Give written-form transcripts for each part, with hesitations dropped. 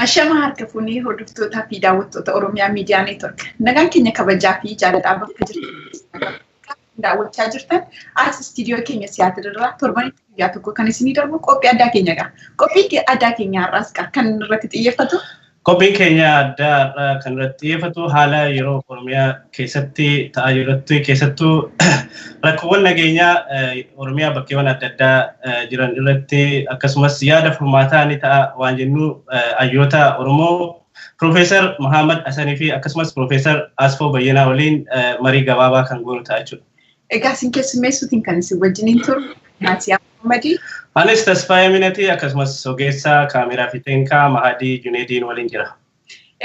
Ashama harka fuunee hordoftootaa fi daawwattoota Oromiyaa Miidiyaa Neetwork. Nagaan keenya kabajaa fi jaalalaa bakka jirtan daawwachaa jirtan as istiidiyoo keenya Siyaatil irraa torbanitti guyyaa tokko kan isinii darbu qophii addaa keenya ga'a. Qophii addaa keenya har'aas kan irratti xiyyeeffatu. Qophiin keenya addaa har'aa kan irratti xiyyeeffatu haala yeroo Oromiyaa keessatti ta'aa jirutti, keessattuu rakkoowwan nageenyaa Oromiyaa bakkeewwan adda addaa jiran irratti, akkasumas yaada furmaataa ni ta'a waan jennu hayyoota Oromoo Piroofeesar Muhammad Hasanii fi akkasumas Piroofeesar Asfoo Bayyanaa waliin marii gabaabaa kan goonu ta'a jechuudha. Egaa isin keessummeessuutiin kan isin wajjiniin turu Naasiyaa Muhammadii. Anis Tasfaayee Minatii, akkasumas ogeessa kaameraa fi teenkaa Mahadii Juneediin waliin jira.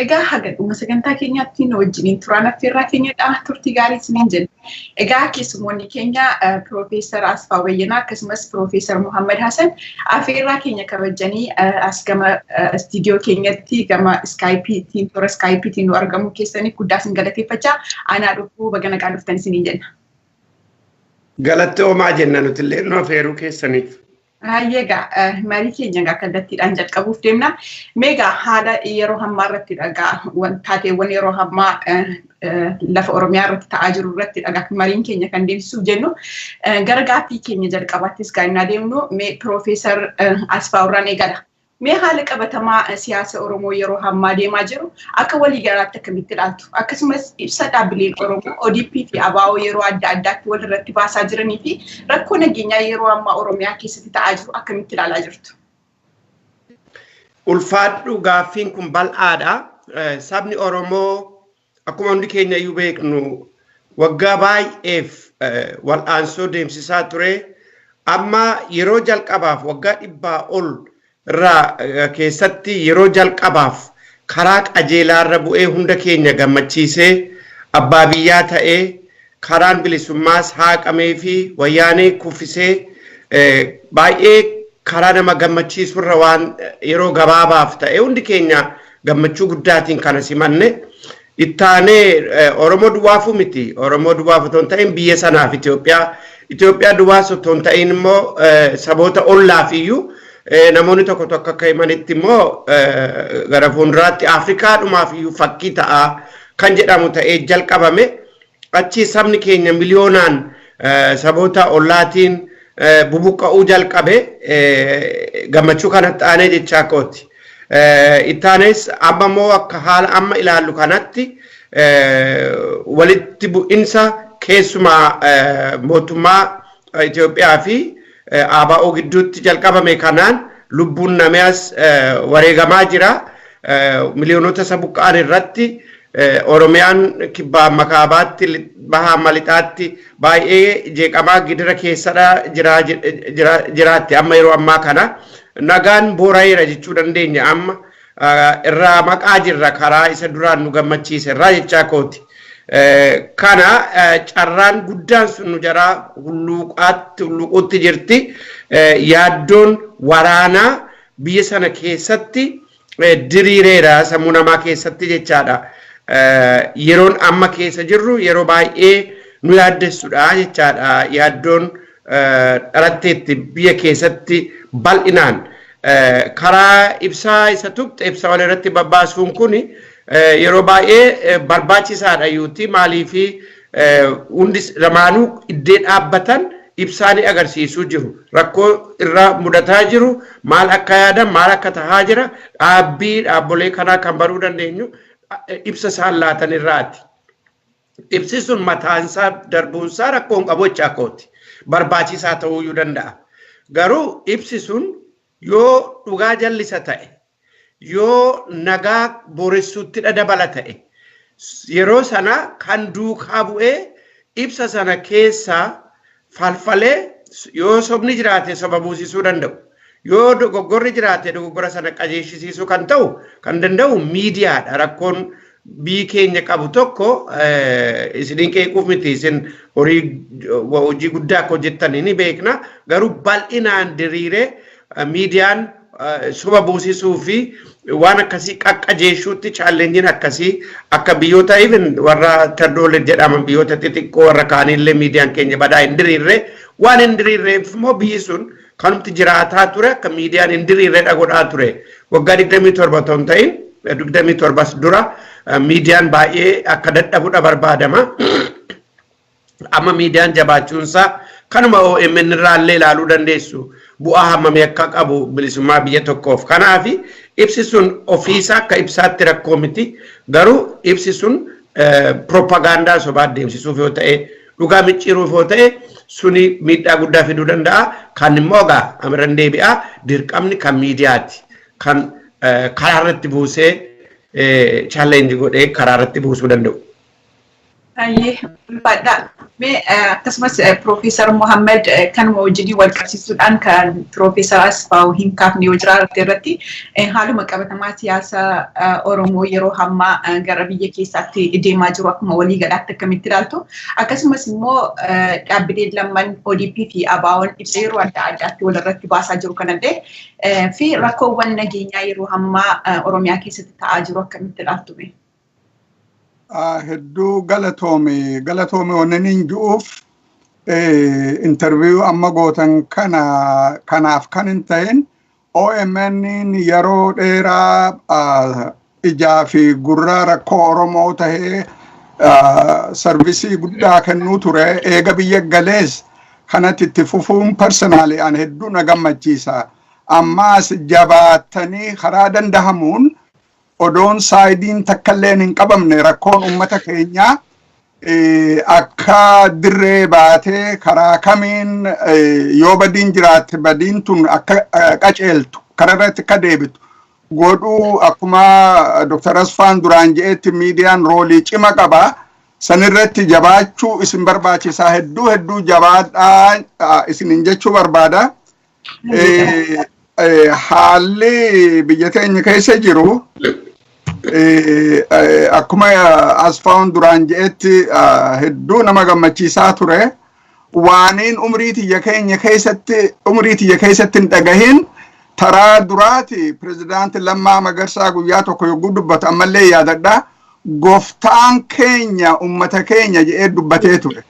Egaa haga dhuma sagantaa keenyaatti nu wajjiniin turaan affeerraa keenyadha. Turtii gaarii isiniin jenna. Egaa keessummoonni keenya Piroofeesar Asfaa Bayyanaa akkasumas Piroofeesar Muhammad Hassan affeerraa keenya kabajanii as gama istiidiyoo keenyatti gama iskaayipiitiin, toora iskaayipiitiin nu argamuu keessaniif guddaa isin galateeffachaa, anaa dhufuu, baga nagaan dhuftan isiniin jenna. Galatoomaa jenna nutillee nu affeeruu keessaniif. Egaa marii keenya egaa kallattiidhaan jalqabuuf deemna. Meegaa haala yeroo ammaa irratti dhagaa taateewwan yeroo ammaa lafa Oromiyaa irratti ta'aa jiru irratti dhagaa mariin keenya kan deemsisuuf jennu. Gara gaaffii keenya jalqabaattis gaannaa deemnu, mee Piroofeesar Asfaa irraan eegala. Mee haala qabatamaa siyaasa Oromoo yeroo ammaa deemaa jiru akka waliigalaatti akkamitti ilaaltu? Akkasumas ibsa dhaabbileen Oromoo ODP fi ABO yeroo adda addaatti walirratti baasaa jiranii fi rakkoo nageenyaa yeroo ammaa Oromiyaa keessatti ta'aa jiru akkamitti ilaalaa jirtu? Ulfaadhu, gaaffiin kun bal'aadha. Sabni Oromoo akkuma hundi keenya iyyuu beeknu waggaa baay'eef wal'aansoo deemsisaa ture. Amma yeroo jalqabaaf waggaa 100 ol irraa keessatti yeroo jalqabaaf karaa qajeelaarra bu'ee hunda keenya gammachiisee abbaa biyyaa ta'ee, karaan bilisummaas haaqamee fi wayyaanee kuffisee baay'ee karaa nama gammachiisurra waan yeroo gabaabaaf ta'e hundi keenya gammachuu guddaatiin kana simanne. Ittaanee Oromoo duwwaafuu miti. Oromoo duwwaaf otoo hin ta'in biyya sanaaf Itoophiyaa. Itoophiyaa duwwaas otoo hin ta'in immoo saboota ollaaf iyyuu, namoonni tokko tokko akka himanitti immoo gara fuulduraatti Afrikaadhumaaf iyyuu fakkii ta'a kan jedhamu ta'ee jalqabame. Achi sabni keenya miliyoonaan saboota ollaatiin bubuqqa'uu jalqabe gammachuu kanatti aanee jechaa kooti. Ittaanes amma immoo akka haala amma ilaallu kanatti walitti bu'insa keessumaa mootummaa Itoophiyaa fi ABO gidduutti jalqabame kanaan lubbuun namaas wareegamaa jira. Miliyoonota isa buqqa'an irratti Oromiyaan kibbaa amma kaabaatti, bahaa amma lixaatti baay'ee jeeqamaa gidira keessadha jiraatti. Amma yeroo ammaa kana nagaan boora'eera jechuu dandeenya, amma irraa maqaa jirra karaa isa duraan nu gammachiise irraa jechaa kooti. Kana carraan guddaan sun nu jaraa hulluuqaatti hulluuquutti jirti. Yaaddoon waraanaa biyya sana keessatti diriireera sammuu namaa keessatti jechaadha. Yeroon amma keessa jirru yeroo baay'ee nu yaaddessudha jechaadha. Yaaddoon dhalatteetti biyya keessatti bal'inaan. Karaa ibsaa isa tuqxe, ibsa wal irratti babbaasuun kun yeroo baay'ee barbaachisaadha yuuti, maaliifi hundi lamaanuu iddee dhaabbatan ibsaa ni agarsiisuu jiru. Rakkoo irraa mudataa jiru maal akka yaadan, maal akka tahaa jira, dhaabbii dhaabbolee kanaa kan baruu dandeenyu ibsa isaan laatan irraati. Ibsi sun mataansaa darbuunsaa rakkoo hin qabu jechaa kooti. Barbaachisaa ta'uuyyuu danda'a. Garuu ibsi sun yoo dhugaa jallisa ta'e, yoo nagaa booressuutti dabala ta'e, yeroo sana kan duukaa bu'ee ibsa sana keessaa falfalee yoo sobni jiraate soba buusisuu danda'u. Yoo dogoggorri jiraate dogoggora sana qajeelchisiisuu kan ta'u kan danda'u miidiyaadha. Rakkoon biyyi keenya qabu tokko, isiniin qeequuf miti, isin horii hojii guddaa akka hojjettanii ni beekna. Garuu bal'inaan diriiree miidiyaan soba buusisuu fi waan akkasii qaqqajeeshuutti challengeiin akkasii akka biyyoota even warra third world jedhaman, biyyoota xixiqqoo warra kaanillee miidiyaan keenya badaa hin diriirre. Waan hin diriirreef immoo biyyi sun Kanumti jiraataa ture akka miidiyaan hin diriirredha godhaa ture. Waggaa 27 otoo hin ta'in 27 dura miidiyaan baay'ee akka dadhabudha barbaadama. Amma miidiyaan jabaachuunsaa kanuma OMN irraallee ilaaluu dandeessu. Bu'aa hammamii akka qabu bilisummaa biyya tokkoof. Kanaaf ibsi sun ofiisaa akka ibsaatti rakkoo miti. Garuu ibsi sun propagaandaa sobaa deemsisuuf yoo ta'e, dhugaa micciiruuf yoo ta'e, suni miidhaa guddaa fiduu danda'a. Kan immoo egaa amiran deebi'aa, dirqamni kan miidiyaati. Kan karaa irratti buusee, challenge godhee karaa irratti buusuu danda'u. Baay'ee ulfaadha. Mee akkasumas Piroofeesar Mohammed, kanuma wajjin wal qabsiisuudhaan kan Piroofeesar Asfaaw hin kaafne yoo jiraate irratti, haaluma qabatamaa siyaasa Oromoo yeroo ammaa gara biyya keessaatti deemaa jiru akkuma walii galaatti akkamitti ilaaltu? Akkasumas immoo dhaabbileen lamman ODP fi ABO'n ibsa yeroo adda addaatti walirratti baasaa jiru kanallee fi rakkoowwan nageenyaa yeroo ammaa Oromiyaa keessatti ta'aa jiru akkamitti ilaaltu? Hedduu galatoome, galatoome. Wannan hin ji'uuf interview amma gootan kana kanaaf kan hin ta'in, OMN yeroo dheeraa ijaa fi gurra rakkoo Oromoo tahee service guddaa kennuu ture. Eega biyya galees kanatti itti fufuun personally an hedduu na gammachiisa. Ammaas jabaattanii karaa dandahamuun odoon sideiin takkalleen hin qabamne rakkoon ummata keenyaa akka dirree baatee, karaa kamiin yoo badiin jiraatte badiin tun akka qaceeltu, karaa irratti akka deebitu godhuu, akkuma Dr. Asfaan duraan je'etti miidiyaan role cima qaba. Sanirratti jabaachuu isin barbaachisaa. Hedduu hedduu jabaadhaa isinin jechuu barbaada. Haalli biyya teenya keessa jiru akkuma Asfaawun duraan je'etti hedduu nama gammachiisaa ture. Waaniin umrii tiyya keenya keessatti, umrii tiyya keessatti hin dhagahin, taraa duraati pirezidaanti Lammaa Magarsaa guyyaa tokko yogguu dubbatu ammallee yaadadha. "Goftaan keenya ummata keenya" jedhee dubbatee ture.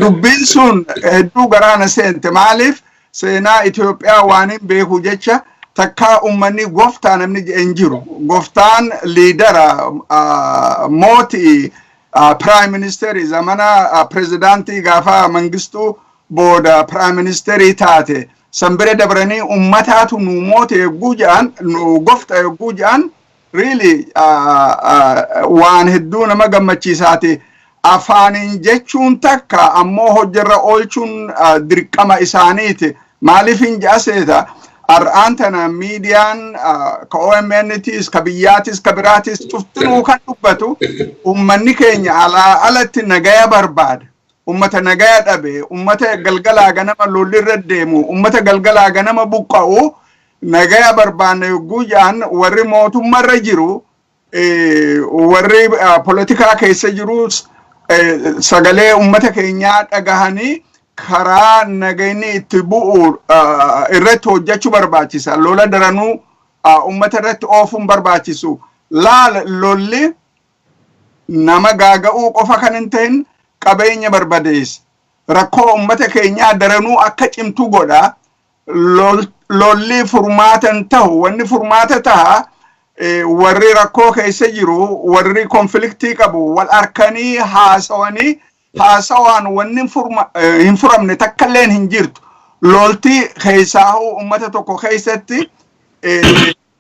Dubbiin sun hedduu garaana seente. Maaliif? Seenaa Itoophiyaa waan hin beeku jecha takkaa ummanni goftaa namni jedhe hin jiru. Goftaan leader, mootii, prime ministerii zamana pirezidaantii gaafa Mangistuu booda prime ministerii taate. San bira dabranii ummataatu nu moote yogguu jedhan, nu gofta yogguu jedhan, really waan hedduu nama gammachiisaati. Afaaniin jechuun takka, ammoo hojjarra oolchuun dirqama isaaniiti. Maaliif hin je'aseeta? Har'aan tana miidiyaan ka OMNtis, ka biyyaatis, ka biraatis cuftinuu kan dubbatu ummanni keenya alaa alatti nagaya barbaada. Ummata nagaya dhabe, ummata galgalaa ganama lolli irra deemu, ummata galgalaa ganama buqqa'u, nagaya barbaanna yogguu jedhan, warri mootummarra jiru, warri polotikaa keessa jiru sagalee ummata keenyaa dhagahanii karaa nagayni itti bu'u irratti hojjechuu barbaachisa. Lola daranuu ummata irratti oofuun barbaachisu. Laal, lolli nama gaaga'uu qofa kan hin ta'in qabeenya barbadeessa. Rakkoo ummata keenyaa daranuu akka cimtu godha. Lolli furmaata hin ta'u. Wanni furmaata ta'a, warri rakkoo keessa jiru, warri conflictii qabu wal arkanii haasawanii, haasawaan wanni hin furamne takkalleen hin jirtu. Lolti keessaahuu ummata tokko keessatti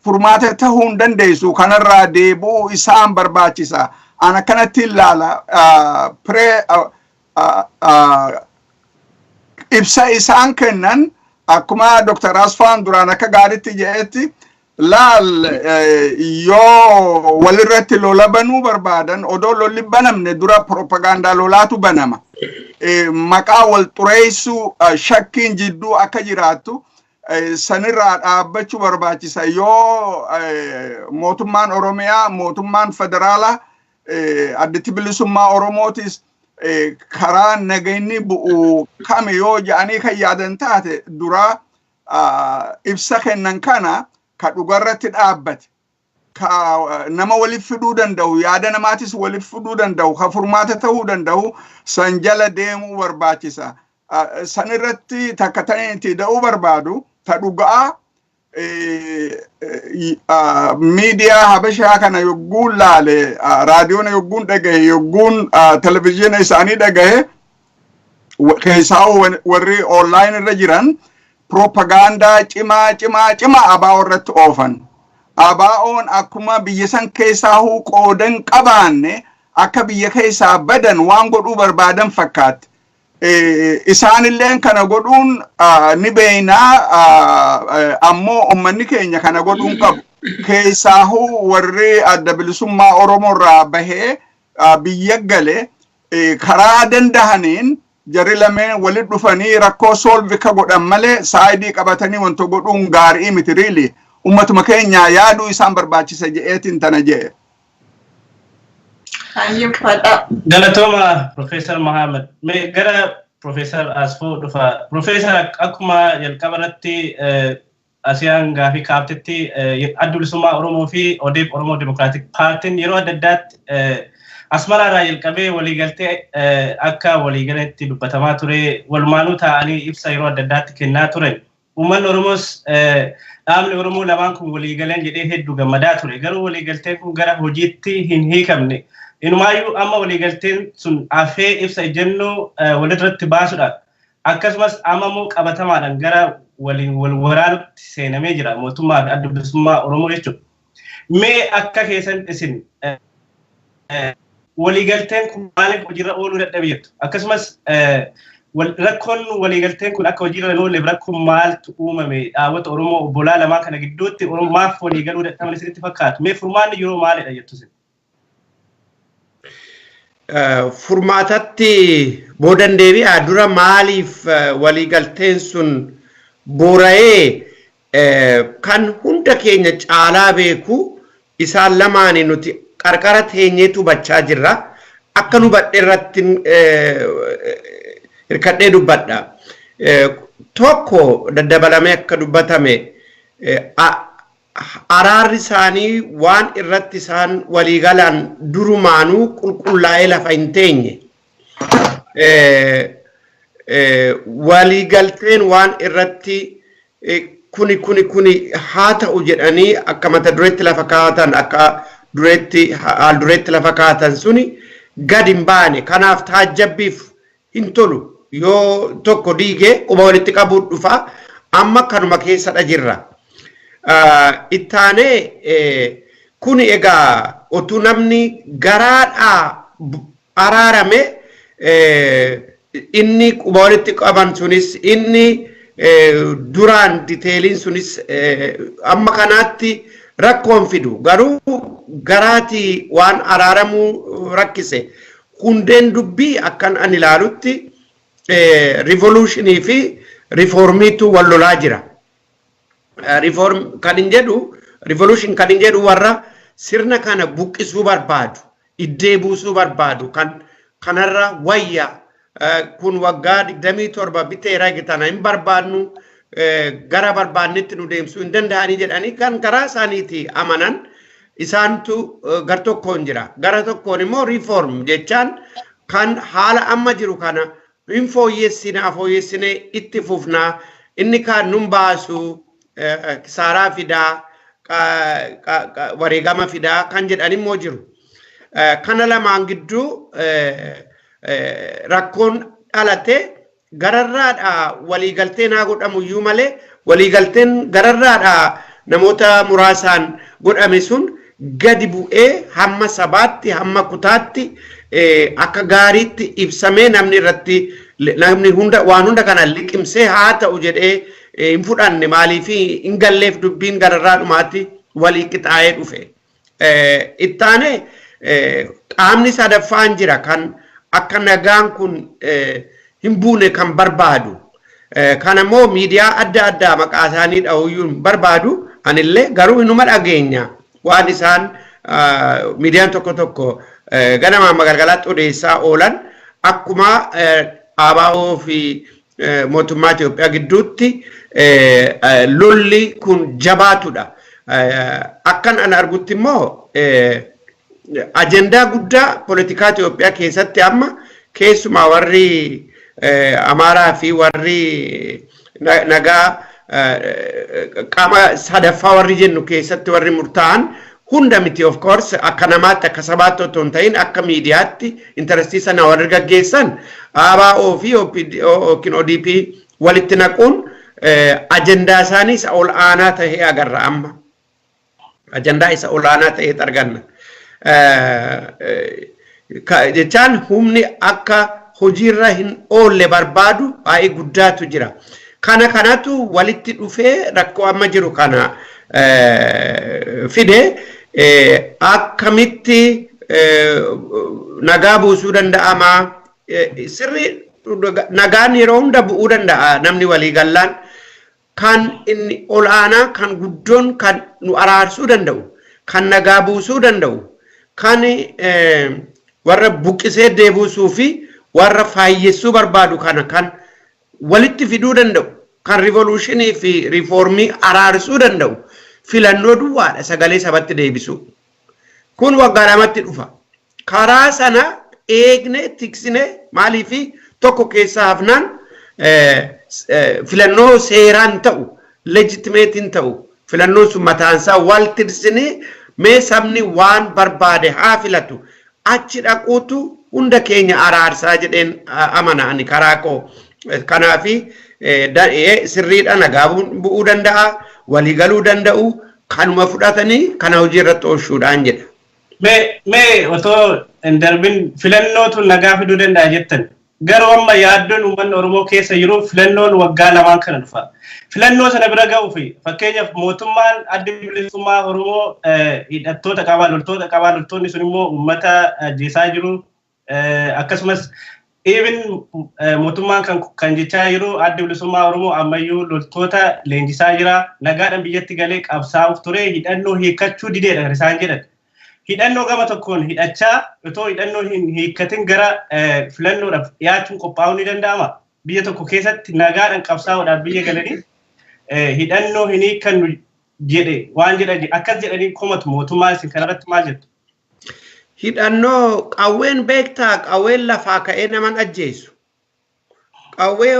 furmaata tahuu hin dandeessu. Kanarraa deebi'uu isaan barbaachisa. An akkanatti ilaala. Ibsa isaan kennan akkuma Dr. Asfaan duraan akka gaariitti jedhetti, laal, yoo walirratti lola banuu barbaadan, odoo lolli banamne dura propagaandaa lolaatu banama. Maqaa wal xureessuu, shakkiin jidduu akka jiraattu, sanirraa dhaabbachuu barbaachisa. Yoo mootummaan Oromiyaa, mootummaan federaalaa, Addatti Bilisummaa Oromootis karaa nagayni bu'u kami yoo jedhanii kan yaadan taate, dura ibsa kennan kana ka dhugarratti dhaabbate, ka nama waliif fiduu danda'u, yaada namaatis waliif fiduu danda'u, ka furmaata ta'uu danda'u san jala deemuu barbaachisa. San irratti takka ta'e da'uu barbaadu ta dhugaa miidiyaa Habashaa kana yogguun laale, raadiyoona yogguun dhagahe, yogguun televizyiina isaanii dhagahe, keessaa warri online irra jiran propagaandaa cimaa cimaa cimaa ABO irratti oofan. ABO'n akkuma biyya san keessaa qoodan qabaanne, akka biyya keessaa badan waan godhuu barbaadan fakkaatti. Isaanilleen kana godhuun ni beeynaa, ammoo ummanni keenya kana godhuun qabu. Keessaahuu warri Adda Bilisummaa Oromoo irraa bahee biyya gale, karaa dandahaniin jarri lameen walit dhufanii rakkoo solve ka godhan malee, side qabatanii wanta godhuun gaarii miti really. Ummatuma keenya yaaduu isaan barbaachisa je'eetiin tana je'e. Galatooma, Profeesar Mohaammed. Mee gara Profeesar Asfoo dhufa. Profeesar, akkuma jalqaba irratti Asiyaan gaafii kaaftetti, Adda Bilisummaa Oromoo fi ODP, Oromoo Democratic Paartiin, yeroo adda addaatti Asmaraa irraa jalqabee waliigaltee akka waliigalatti dubbatamaa ture, walumaanuu taa'anii ibsa yeroo adda addaatti kennaa turan. Uummanni Oromoos dhaabni Oromoo lamaan kun waliigalan jedhee hedduu gammadaa ture. Garuu waliigalteen kun gara hojiitti hin hiikamne. Inumaayyuu amma waliigalteen sun hafee ibsa ejjennoo walirratti baasuudhaan, akkasumas amma immoo qabatamaadhaan gara waliin wal waraanutti seenamee jira mootummaa fi Adda Bilisummaa Oromoo jechuudha. Mee akka keessan isin waliigalteen kun maaliif hojiirra ooluu dadhabe jettu? Akkasumas rakkoon waliigalteen kun akka hojiirra hin oolleef rakkoon maaltu uumame? Dhaabota Oromoo obbolaa lamaa kana gidduutti maaf waliigaluu dadhaban isinitti fakkaatu? Mee furmaanni yeroo maalidha jettu isin? Furmaatatti boodan deebi'a. Dura maaliif waliigalteen sun boora'ee kan hunda keenya caalaa beeku isaan lamaani, nuti qarqara teenyeetu hubachaa jirra. Akka nu hubadhe irratti hirkadhee dubbadha. Tokko, daddabalamee akka dubbatame, araarri isaanii waan irratti isaan waliigalan durumaanuu qulqullaa'ee lafa hin teenye. Waliigalteen waan irratti kuni kuni kuni haa ta'u jedhanii akka mata dureetti lafa kaa'atan, akka dureetti haal dureetti lafa kaa'atan suni gad hin baane. Kanaaf taajjabbiif hin tolu. Yoo tokko diigee quba walitti qabuun dhufa, amma kanuma keessadha jirra. Ittaanee kuni egaa otuu namni garaadhaa araarame, inni quba walitti qaban sunis, inni duraan detailiin sunis amma kanaatti rakkoon fidu. Garuu garaatii waan araaramuu rakkise. Hundeen dubbii akkan ani ilaalutti revolutionii fi reformiitu wal lolaa jira. Reform kan hin jedhu, revolution kan hin jedhu, warra sirna kana buqqisuu barbaadu, iddee buusuu barbaadu, kan kanarra wayya, kun waggaa 27 biteera, tana hin barbaadnu, gara barbaannetti nu deemsuu hin danda'anii jedhanii kan karaa isaaniiti amanan isaantu gar tokkoon jira. Gara tokkoon immoo reform jechaan kan haala amma jiru kana hin fooyyessinaa, fooyyessinee itti fufnaa, inni kaan nun baasu, kisaaraa fidaa, wareegama fidaa kan jedhan immoo jiru. Kana lamaan gidduu rakkoon dhalate. Gararraadha waliigalteen haa godhamu iyyuu malee, waliigalteen gararraadha namoota muraasaan godhame sun gadi bu'ee hamma sabaatti, hamma kutaatti akka gaariitti ibsamee, namni irratti namni hunda waan hunda kana liqimsee haa ta'u jedhee hin fudhanne. Maaliif hin galleef? Dubbiin gararraa dhumaatti walii qixaa'ee dhufe. Ittaanee qaamni sadaffaan jira kan akka nagaan kun hin buune kan barbaadu. Kan ammoo miidiyaa adda addaa maqaa isaanii dha'uyyuu hin barbaadu. Anillee garuu inuma dhageenya waan isaan miidiyaan tokko tokko ganamaa amma galgalaatti odeessaa oolan, akkuma ABO fi mootummaa Itoophiyaa gidduutti lolli kun jabaatudha. Akkan an argutti immoo ajendaa guddaa poolitikaa Itoophiyaa keessatti amma keessumaa warri Amaaraa fi warri nagaa qaama sadaffaa warri jennu keessatti warri murtaa'an hunda miti, of course, akka namaatti, akka sabaatti otoo hin ta'in akka miidiyaatti interestii sana warri gaggeessan ABO fi yookiin ODP walitti naquun ajandaa isaanii isa ol aanaa tahee agarra amma. Ajandaa isa ol aanaa ta'ee arganna. Jechaan humni akka hojiirra hin oolle barbaadu baay'ee guddaatu jira. Kana kanatu walitti dhufee rakkoo amma jiru kana fide. Akkamitti nagaa buusuu danda'ama? Sirri nagaan yeroo hunda bu'uu danda'a namni walii gallaan. Kan inni olaanaa, kan guddoon, kan nu araarsuu danda'u, kan nagaa buusuu danda'u, kan warra buqqisee deebisuu fi warra faayyessuu barbaadu kana kan walitti fiduu danda'u, kan rivoluushinii fi riifoormii araarsuu danda'u filannoo duwwaadha, sagalee sabatti deebisuu. Kun waggaa 2tti dhufa. Karaa sana eegne tiksine maaliifi tokko keessaa hafnaan filannoo seeraan ta'u, legitimateiin ta'u, filannoon sun mataansaa wal tirsinee mee sabni waan barbaade haa filatu, achi dhaquutu hunda keenya araarsaa jedheen amana ani karaa koo. Kanaafi sirriidha, nagaa bu'uu danda'a, waliigaluu danda'u, kanuma fudhatanii kana hojii irratti oolchuudhaan jedha. Mee otoo hin darbin, filannootu nagaa fiduu danda'a jettan. Garuu amma yaaddoon uummanni Oromoo keessa jiru filannoon waggaa 2n kana dhufa. Filannoo sana bira ga'uuf, fakkeenyaaf, mootummaan Adda Bilisummaa Oromoo hidhattoota qabaa, loltoota qabaa, loltoonni sun immoo uummata ajjeesaa jiru. Akkasumas even mootummaan kan jechaa jiru Adda Bilisummaa Oromoo ammayyuu loltoota leenjisaa jira. Nagaadhaan biyyatti galee qabsaa'uuf ture, hidhannoo hiikkachuu dideedha kan isaan jedhan. Hidhannoo gama tokkoon hidhachaa otoo hidhannoo hin hiikkatin gara filannoodhaaf dhiyaachuun qophaa'uu ni danda'ama? Biyya tokko keessatti nagaadhaan qabsaa'uudhaaf biyya galanii hidhannoo hin hiikkannu jedhe waan jedhan akkas jedhanii komatu mootummaa. Isin kanarratti maal jettu? Hidhannoo qawween beektaa, qawween lafaa ka'ee naman ajjeesu. Qawwee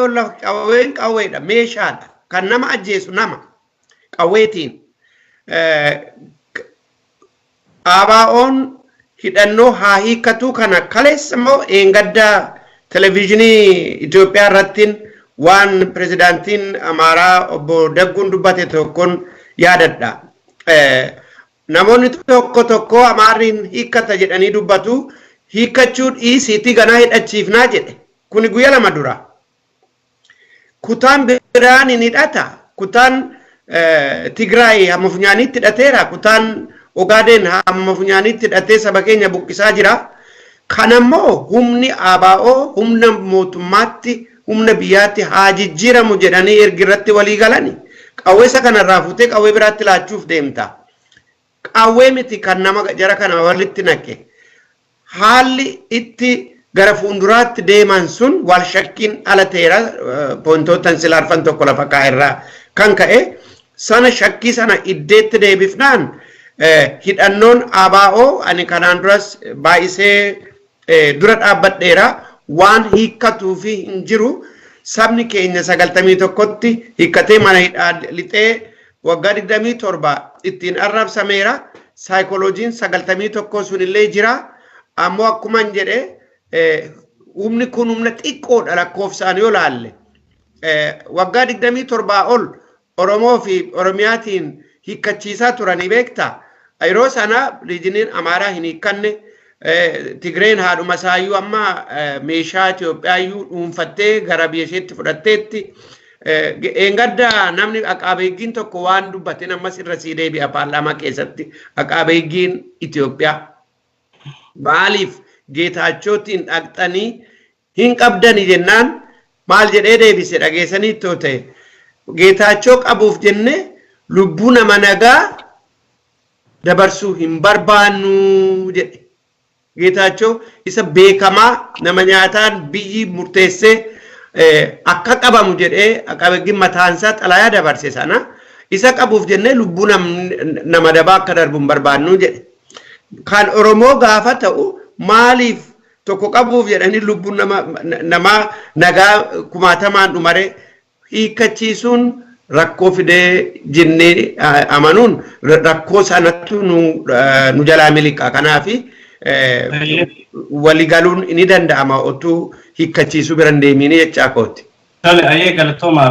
qawween qawweedha, meeshaadha. Kan nama ajjeesu nama qawweetiin. ABO'n hidhannoo haa hiikkatu kana kaleessa immoo eengadda televezyiinii Itoophiyaa irrattiin waan pirezidaantiin Amaaraa obbo Dagguun dubbate tokkoon yaadadha. Namoonni tokko tokko Amaarriin hiikkata jedhanii dubbatu, hiikkachuu dhiisiitii ganaa hidhachiifnaa jedhe. Kuni guyya 2 dura. Kutaan biraan hin hidhata. Kutaan Tigraay hamma funyaaniitti hidhateera. Kutaan Ogaadeen hamma funyaaniitti hidhatee saba keenya buqqisaa jira. Kanammoo humni ABO humna mootummaatti, humna biyyaatti haa jijjiiramu jedhanii ergi irratti walii galani. Qawwee isa kanarraa fuutee qawwee biraatti laachuuf deemta. Qawwee miti kan nama jara kana walitti naqe. Haalli itti gara fuulduraatti deeman sun wal shakkiin dhalateera, pointootan sila arfan tokko lafa kaa'erraa kan ka'e sana shakkii sana iddeetti deebifnaan hidhannoon ABO ani kanaan duras baay'isee dura dhaabbadheera, waan hiikkatuu fi hin jiru. Sabni keenya 91tti hiikkatee mana hidhaa lixee waggaa 27 ittiin arrabsameera. Saayikoloojiin 91 sunillee jira. Ammoo akkuma hin jedhe, humni kun humna xiqqoodha lakkoofsaan yoo laalle. Waggaa 27 ol Oromoo fi Oromiyaatiin hiikkachiisaa turanii beektaa. Yeroo sana regioniin Amaaraa hin hiikkanne. Tigreen haadhuma isaayyuu amma meeshaa Itoophiyaayyuu dhuunfattee gara biyya isheetti fudhatteetti. Eengadda namni aqaabeeggiin tokko waan dubbateen ammas irra sii deebi'a, paarlaamaa keessatti aqaabeeggiin Itoophiyaa. Maaliif Geetaachootiin dhaqxanii hin qabdani jennaan maal jedhee deebise dhageessanii ittoo ta'e? Geetaachoo qabuuf jenne lubbuu nama nagaa dabarsuu hin barbaannu jedhe. Geetaachoo isa beekamaa nama nyaataan biyyi murteessee akka qabamu jedhee aqaabeeggiin mataansaa xalayaa dabarse sana isa qabuuf jennee lubbuu nama dabaa akka darbu hin barbaannu jedhe. Kan Oromoo gaafa ta'u maaliif Tokko qabuuf jedhanii lubbuun namaa nagaa kumaatamaan dhumare. Hiikkachiisuun rakkoo fidee jennee amanuun rakkoo sanattu nu jalaa miliqa. Kanaaf waliigaluun ni danda'ama otuu hiikkachiisuu bira hin deemiin jechaa kooti. Tole, ayyee, galatooma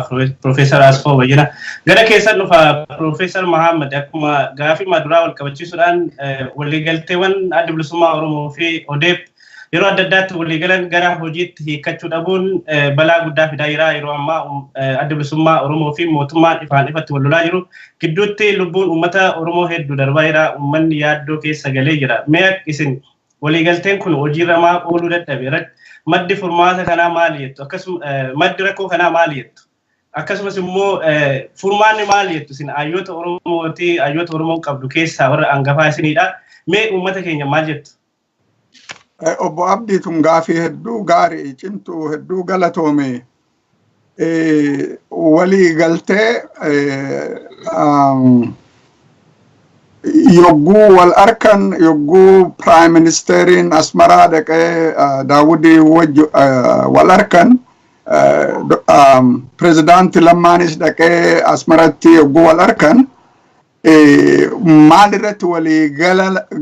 Profeesar Asfoo Bayyana. Gara keessan dhufa, Profeesar Mahammad. Akkuma gaafii maduraa wal qabachiisuudhaan, waliigalteewwan Adda Bilisummaa Oromoo fi ODEP yeroo adda addaatti waliigalan gara hojiitti hiikkachuu dhabuun balaa guddaa fidaa jira. Yeroo ammaa Adda Bilisummaa Oromoo fi mootummaan ifaan ifatti wal lolaa jiru. Gidduutti lubbuun uummata Oromoo hedduu darbaa jira. Uummanni yaaddoo keessa galee jira. Mee isin waliigalteen kun hojiirra maaf ooluu dadhabe? Maddi furmaata kanaa maali jettu? Akkasuma maddi rakkoo kanaa maali jettu? Akkasumas immoo furmaanni maali jettu? Isin hayyoota Oromooti, hayyoota Oromoon qabdu keessaa warra hangafaa isinidha. Mee uummata keenya maal jettu? Obbo Abdii, tun gaafii hedduu gaarii, cimtuu, hedduu galatoome. Walii galtee yogguu wal arkan, yogguu prime ministeriin Asmaraa dhaqee Daawudii wajji wal arkan, pirezidaanti Lammaanis dhaqee Asmaratti yogguu wal arkan, maal irratti walii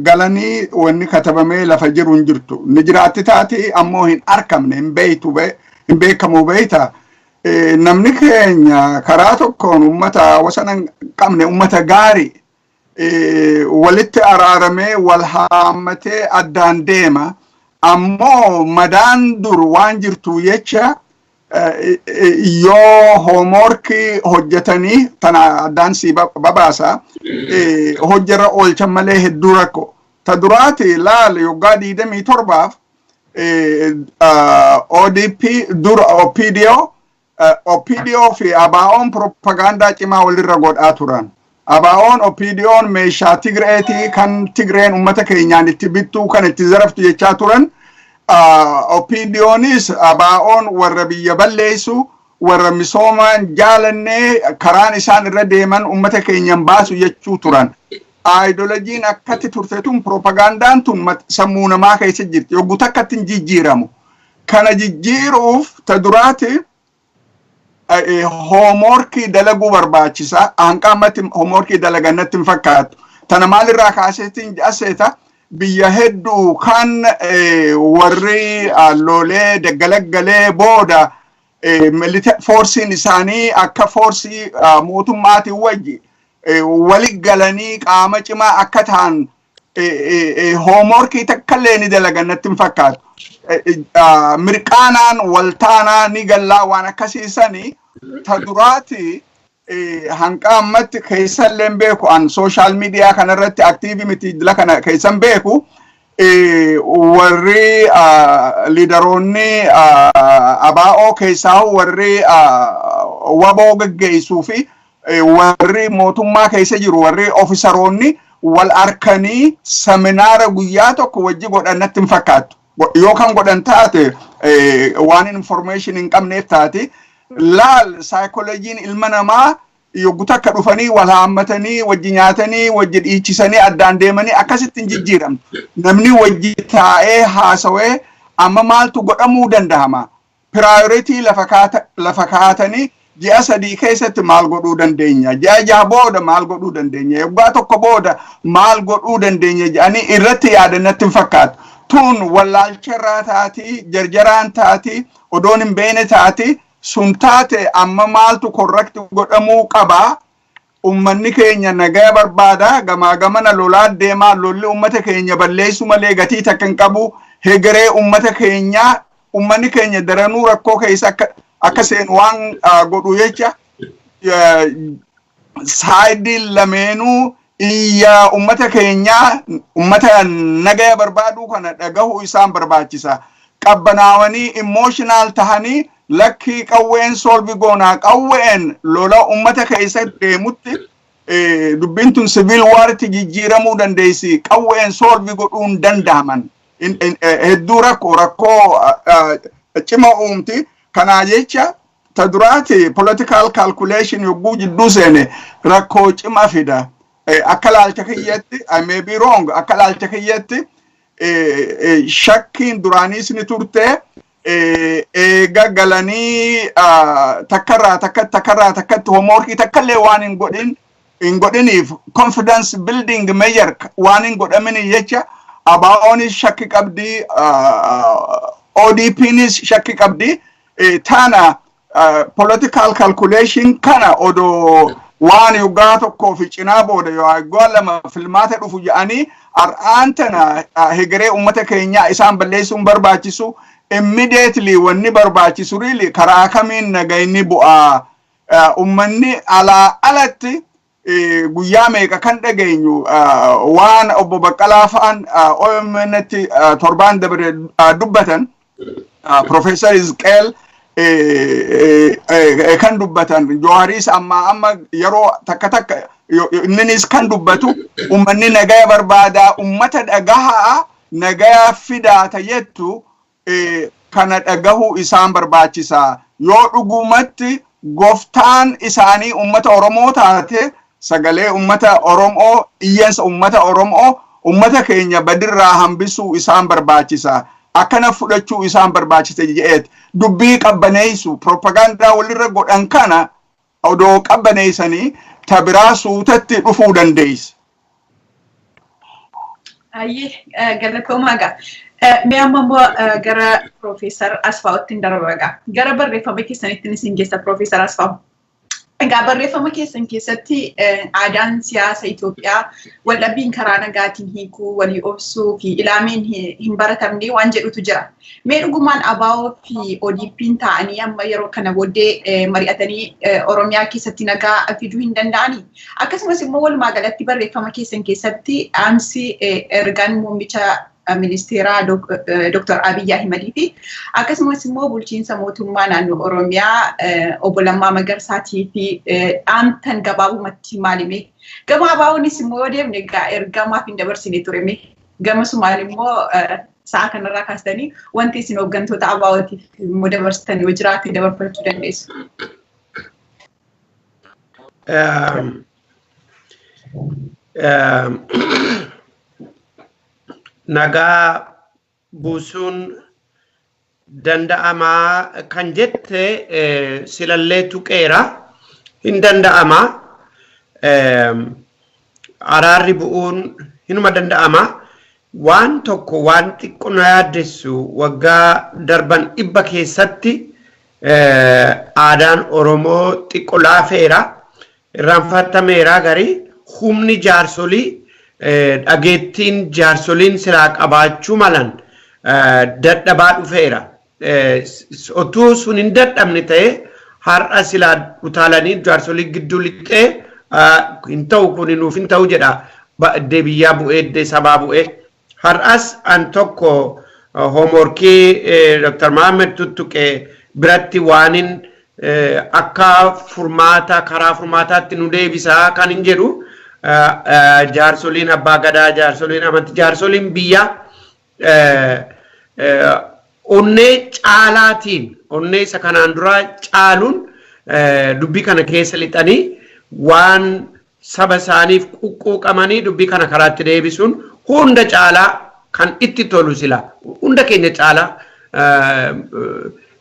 galanii wanni katabamee lafa jiru hin jirtu. Ni jiraatti taati, ammoo hin arkamne, hin beeytu, hin beekamu beeyta. Namni keenya karaa tokkoon ummata wasana hin qabne, ummata gaarii, walitti araaramee wal haammatee addaan deema. Ammoo madaan dur waan jirtu jecha yoo homeworkii hojjetanii tana addaan sii babaasa hojjarra oolchan malee hedduu rakko. Ta duraati laal, yoggaa 27f ODP, dura OPDO, OPDO fi ABO'n propagaandaa cimaa walirra godhaa turan. ABO'n OPDO'n meeshaa Tigreetii kan Tigreen uummata keenyaan itti bittuu, kan itti zaraftu jechaa turan. OPDOnis ABO'n warra biyya balleessu, warra misoomaan jaalannee, karaan isaan irra deeman uummata keenyan baasu jechuu turan. Aayidolojiin akkatti turte tun, propagandaan tun sammuu namaa keessa jirti. Yogguu takkatti hin jijjiiramu. Kana jijjiiruuf ta duraati homeworkii dalaguu barbaachisa. Hanqa ammatti homeworkii dalagan natti hin fakkaatu. Tana maalirraa kaaseetiin aseeta? Biyya hedduu kan warri lolee daggalaggalee booda forceiin isaanii akka forceii mootummaatiin wajji wali galanii qaama cimaa akka ta'an homeworkii takkallee ni dalagan natti hin fakkaatu. Mirqaanaan waltaanaa ni gallaa waan akkasiisanii. Ta duraati hanqa ammatti keessallee beeku, an social media kanarratti active miti, dila kana keessan beeku, warri leaderoonni ABO keessaa, warri WBO geggeessuu fi warri mootummaa keessa jiru, warri officeroonni wal arkanii seminaara guyyaa tokko wajji godhan natti hin fakkaattu. Yoo kan godhan taate waan information hin qabneef taate. Laal, saayikolojiin ilma namaa yogguu takka dhufanii wal haammatanii, wajji nyaatanii, wajji dhiichisanii, addaan deemanii akkasitti hin jijjiiramtu. Namni wajji taa'ee haasawee amma maaltu godhamuu danda'ama? Priority lafa kaatanii ji'a 3 keessatti maal godhuu dandeenya? Ji'a 6 booda maal godhuu dandeenya? Waggaa tokko booda maal godhuu dandeenya jedhanii irratti yaadan natti hin fakkaatu. Tun wallaalcharraa taati, jarjaraan taati, odoon hin beene taati, sun taate amma maaltu correct godhamuu qabaa? Ummanni keenya nagaya barbaada, gamaa gamana lolaa deemaa, lolli ummata keenya balleessu malee gatii takka hin qabu. Hegeree ummata keenya, ummanni keenya daranuu rakkoo keessa akka seenu waan godhu jecha, sideiin lameenuu iyya ummata keenyaa, ummata nagaya barbaaduu kana dhagahu isaan barbaachisa. Qabbanaawanii emotional tahanii lakkii qawween solve goonaa, qawween lola ummata keessa deemutti dubbiin tun civil waritti jijjiiramuu dandeessi. Qawween solve godhuun danda'aman hedduu rakkoo cima uumti. Kanaa jecha ta duraati political calculation yogguu jidduu seene rakkoo cima fida. Akka laalcha kiyyatti, I may be wrong, akka laalcha kiyyatti Shakkiin duraaniis ni turte. Eega galanii takkarraa takkatti, takkarraa takkatti, homeworkii takkallee waan hin godhiniif, confidence building measure waan hin godhamin jecha, ABO'nis shakki qabdi, ODP'nis shakki qabdi. Tana political calculation kana odoo waan yoggaa tokkoo fi cinaa booda yoggaa 2 filmaata dhufu jedhanii har'aan tana hegeree ummata keenyaa isaan balleessuun barbaachisu. Immediately wanni barbaachisu really karaa kamiin nagayni bu'aa? Ummanni alaa alatti guyyaa meeqa kan dhageenyu, waan obbo Baqqalaa fa'aan OMN'tti torbaan dabre dubbatan, Profeesar Izqeel kan dubbatan, Jawaaris amma amma yeroo takka takka inninis kan dubbatu, ummanni nagaya barbaadaa, ummata dhagahaa, nagaya fidaata jettu kana dhagahuu isaan barbaachisa. Yoo dhugumatti goftaan isaanii ummata Oromoo taate, sagalee ummata Oromoo, iyyansa ummata Oromoo, ummata keenya badirraa hambisuu isaan barbaachisa. Akkana fudhachuu isaan barbaachisa jedheet dubbii qabbaneessu, propagaandaa walirra godhan kana odoo qabbaneessanii tabiraa suutatti dhufuu dandeessa. Ayyee, galatoomaa gaa. Mee amma immoo gara Piroofeesar Asfaawutti hin darba gaa. Gara barreeffama keessanitti isin geessa, Piroofeesar Asfaaw. Egaa barreeffama keessan keessatti aadaan siyaasa Itoophiyaa waldhabbiin karaa nagaatiin hiikuu, walii obsuu fi ilaameen hin baratamne waan jedhutu jira. Mee dhugumaan ABO fi ODP'n ta'anii amma yeroo kana booddee mari'atanii Oromiyaa keessatti nagaa fiduu hin danda'anii? Akkasumas immoo walumaa galatti barreeffama keessan keessatti dhaamsi ergaan muummicha ministeeraa Dr. Abiyyi Ahimadii fi akkasumas immoo bulchiinsa mootummaa naannoo Oromiyaa obbo Lammaa Magarsaatii fi dhaamtan gabaabumatti maalime? Gama ABO'nis immoo yoo deemne egaa ergamaaf hin dabarsine ture mee? Gama sumaan immoo sa'a kanarraa kaastanii wanti isin hooggantoota ABO'tiif immoo dabarsitan yoo jiraate dabarfachuu dandeessu. Nagaa buusuun danda'amaa kan jette silallee tuqeera, hin danda'amaa. Araarri bu'uun hinuma danda'ama. Waan tokko, waan xiqqoo na yaaddessu, waggaa darban 100 keessatti aadaan Oromoo xiqqoo laafeera, irraanfatameera. Garii humni jaarsolii, dhageettiin jaarsoliin silaa qabaachuu malan dadhabaa dhufeera. Otuu sun hin dadhabne ta'e, har'a silaa utaalanii jaarsolii gidduu lixee hin ta'u, kun nuuf hin ta'u jedha. Iddee biyyaa bu'ee, iddee sabaa bu'ee. Har'as an tokko homeworkii Dr. Mohaammed tuttuqe biratti waanin akka furmaata, karaa furmaataatti nu deebisaa kan hin jedhu, jaarsoliin abbaa gadaa, jaarsoliin amantii, jaarsoliin biyyaa onnee caalaatiin, onnee isa kanaan duraa caaluun dubbii kana keessa lixanii, waan saba isaaniif quqquuqamanii dubbii kana karaatti deebisuun hunda caalaa kan itti tolu, sila hunda keenya caalaa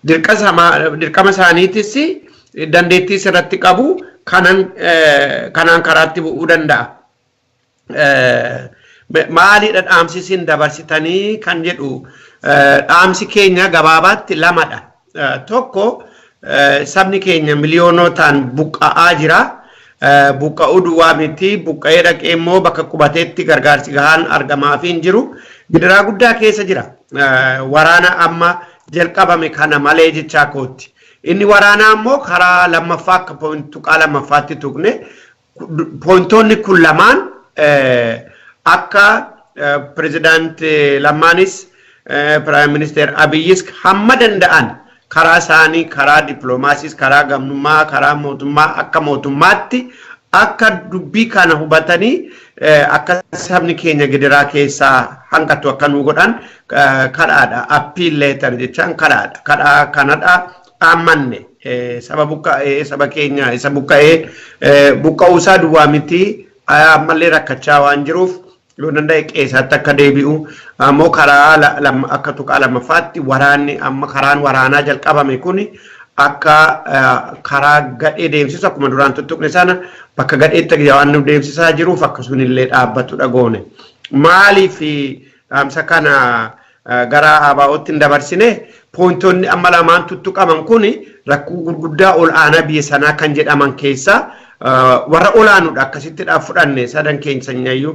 dirqama isaaniitis dandeettii sirratti qabu kanaan karaatti bu'uu danda'a. Maalidha dhaamsi isin dabarsitanii kan jedhu, dhaamsi keenya gabaabaatti lamadha. Tokko, sabni keenya miliyoonotaan buqqa'aa jira. Buqqa'uu duwwaa miti, buqqa'ee dhaqee immoo bakka qubateetti gargaarsi gahaan argamaafii hin jiru. Gidiraa guddaa keessa jira. Waraana amma jalqabame kana malee jechaa kootti. Inni waraanaa immoo karaa lammaffaa akka tuqaa lammaffaatti tuqne, pointoonni kun lamaan akka pirezidaant Lammaanis Prime Minister Abiyyis hamma danda'an karaa isaanii, karaa dippiloomaasiis, karaa gamnummaa, karaa mootummaa, akka mootummaatti akka dubbii kana hubatanii akka sabni keenya gidiraa keessaa hanqatu akka nu godhan kadhaadha. Appeal letter jechaan kadhaadha. Kadhaa kanadha dhaammanne. Saba buqqa'ee, saba keenya isa buqqa'ee, buqqa'uusaa duwwaa miti, ammallee rakkachaa waan jiruuf Yoo danda'e qeessaatti akka deebi'u ammoo karaa akka tuqaa lammaffaatti waraanni amma karaan waraanaa jalqabame kun akka karaa gadhee deemsisu akkuma duraan tuttuqne sana bakka gadheetti waan nu deemsisaa jiruuf akkasuma illee dhaabbatudha goone. Maaliif dhaamsa kana gara ABO'tti hin dabarsine? Pointoonni amma lamaan tuttuqaman kun rakkoo gurguddaa ol aanaa biyya sanaa kan jedhaman keessaa warra olaanudha akkasittidhaaf fudhanne sadan keenyanyayyuu.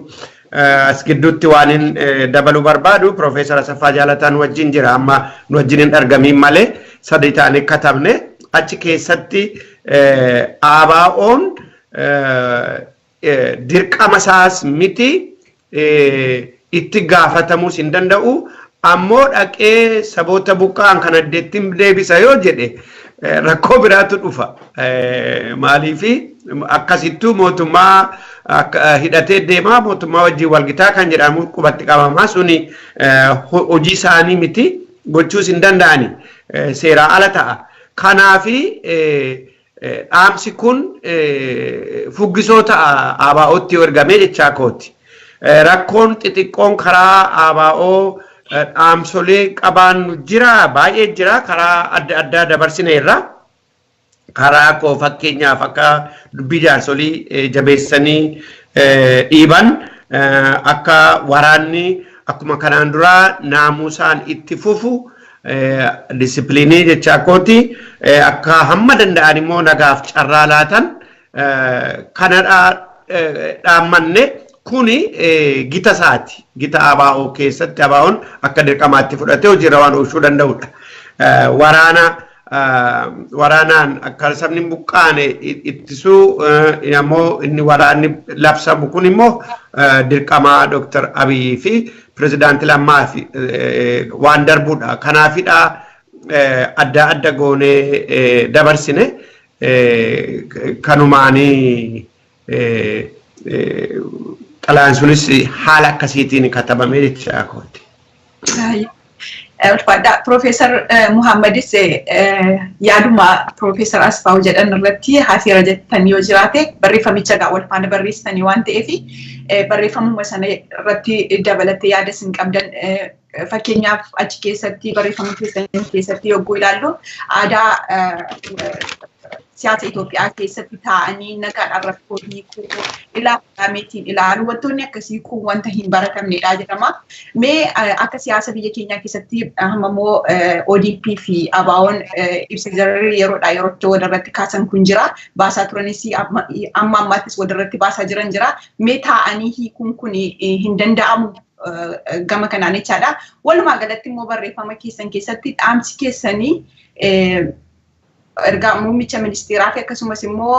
As gidduutti waan hin dabaluu barbaadu Profeesar Asaffaa Jaalataan wajjin jira, amma nu wajjin hin argamiin malee sadi ta'anii katabne. Achi keessatti ABO'n dirqama isaas miti, itti gaafatamuus hin danda'u, ammoo dhaqee saboota buqqa'an kan addeettiin deebisa yoo jedhe rakkoo biraatu dhufa. Maaliifi akkasittuu mootummaa hidhatee deemaa mootummaa wajjin walgitaa kan jedhamu qubatti qabamaa suni hojii isaanii miti, gochuus hin danda'ani, seeraa ala ta'a. Kanaafi dhaamsi kun fuggisoo ta'a ABO'tti yoo ergamee jechaa kooti. Rakkoon xixiqqoon karaa ABO dhaamsolee qabaannu jira, baay'ee jira, karaa adda addaa dabarsineerra. Karaa koo fakkeenyaaf akka dubbii jaarsolii jabeessanii dhiiban, akka waraanni akkuma kanaan duraa naamusaan itti fufu, disipiliinii jechaa kooti, akka hamma danda'an immoo nagaaf carraa laatan kanadha dhaammanne. Kuni gita isaati. Gita ABO keessatti ABO'n akka dirqamaatti fudhatee hojiirra waan oolchuu danda'udha. Waraana waraanaan akka sabni hin buqqaane ittisuu immoo inni waraanni labsamu kun immoo dirqama Dr. Abiyyi fi Pirezidaantii Lammaa fi waan darbudha. Kanaafidha adda adda goonee dabarsine kanumaanii xalayaan sunis haala akkasiitiin katabame jechaa kooti. Ulfaadhaa. Piroofeesar Muhammadis yaaduma Piroofeesar Asfaaw jedhan irratti hafeera jettan yoo jiraate, barreeffamicha gaa wal faana barreessitanii waan ta'eef barreeffamuma sana irratti dabalatee yaada isin qabdan, fakkeenyaaf achi keessatti barreeffama keessan keessatti yogguu ilaallu aadaa siyaasa Itoophiyaa keessatti taa'anii nagaadhaan rakkoo hiikuu, ilaaluutiin ilaalu, wantoonni akkasii kun wanta hin baratamnedha jedhama. Mee akka siyaasa biyya keenyaa keessatti hamma immoo ODP fi ABO'n ibsa jarri yeroodhaa yerootti walirratti kaasan kun jira. Baasaa turanis amma ammaattis walirratti baasaa jiran jira. Mee taa'anii hiikuun kun hin danda'amu gama kanaan jechaadha. Walumaa galatti immoo barreeffama keessan keessatti dhaamsi keessanii ergaa muummicha ministeeraa fi akkasumas immoo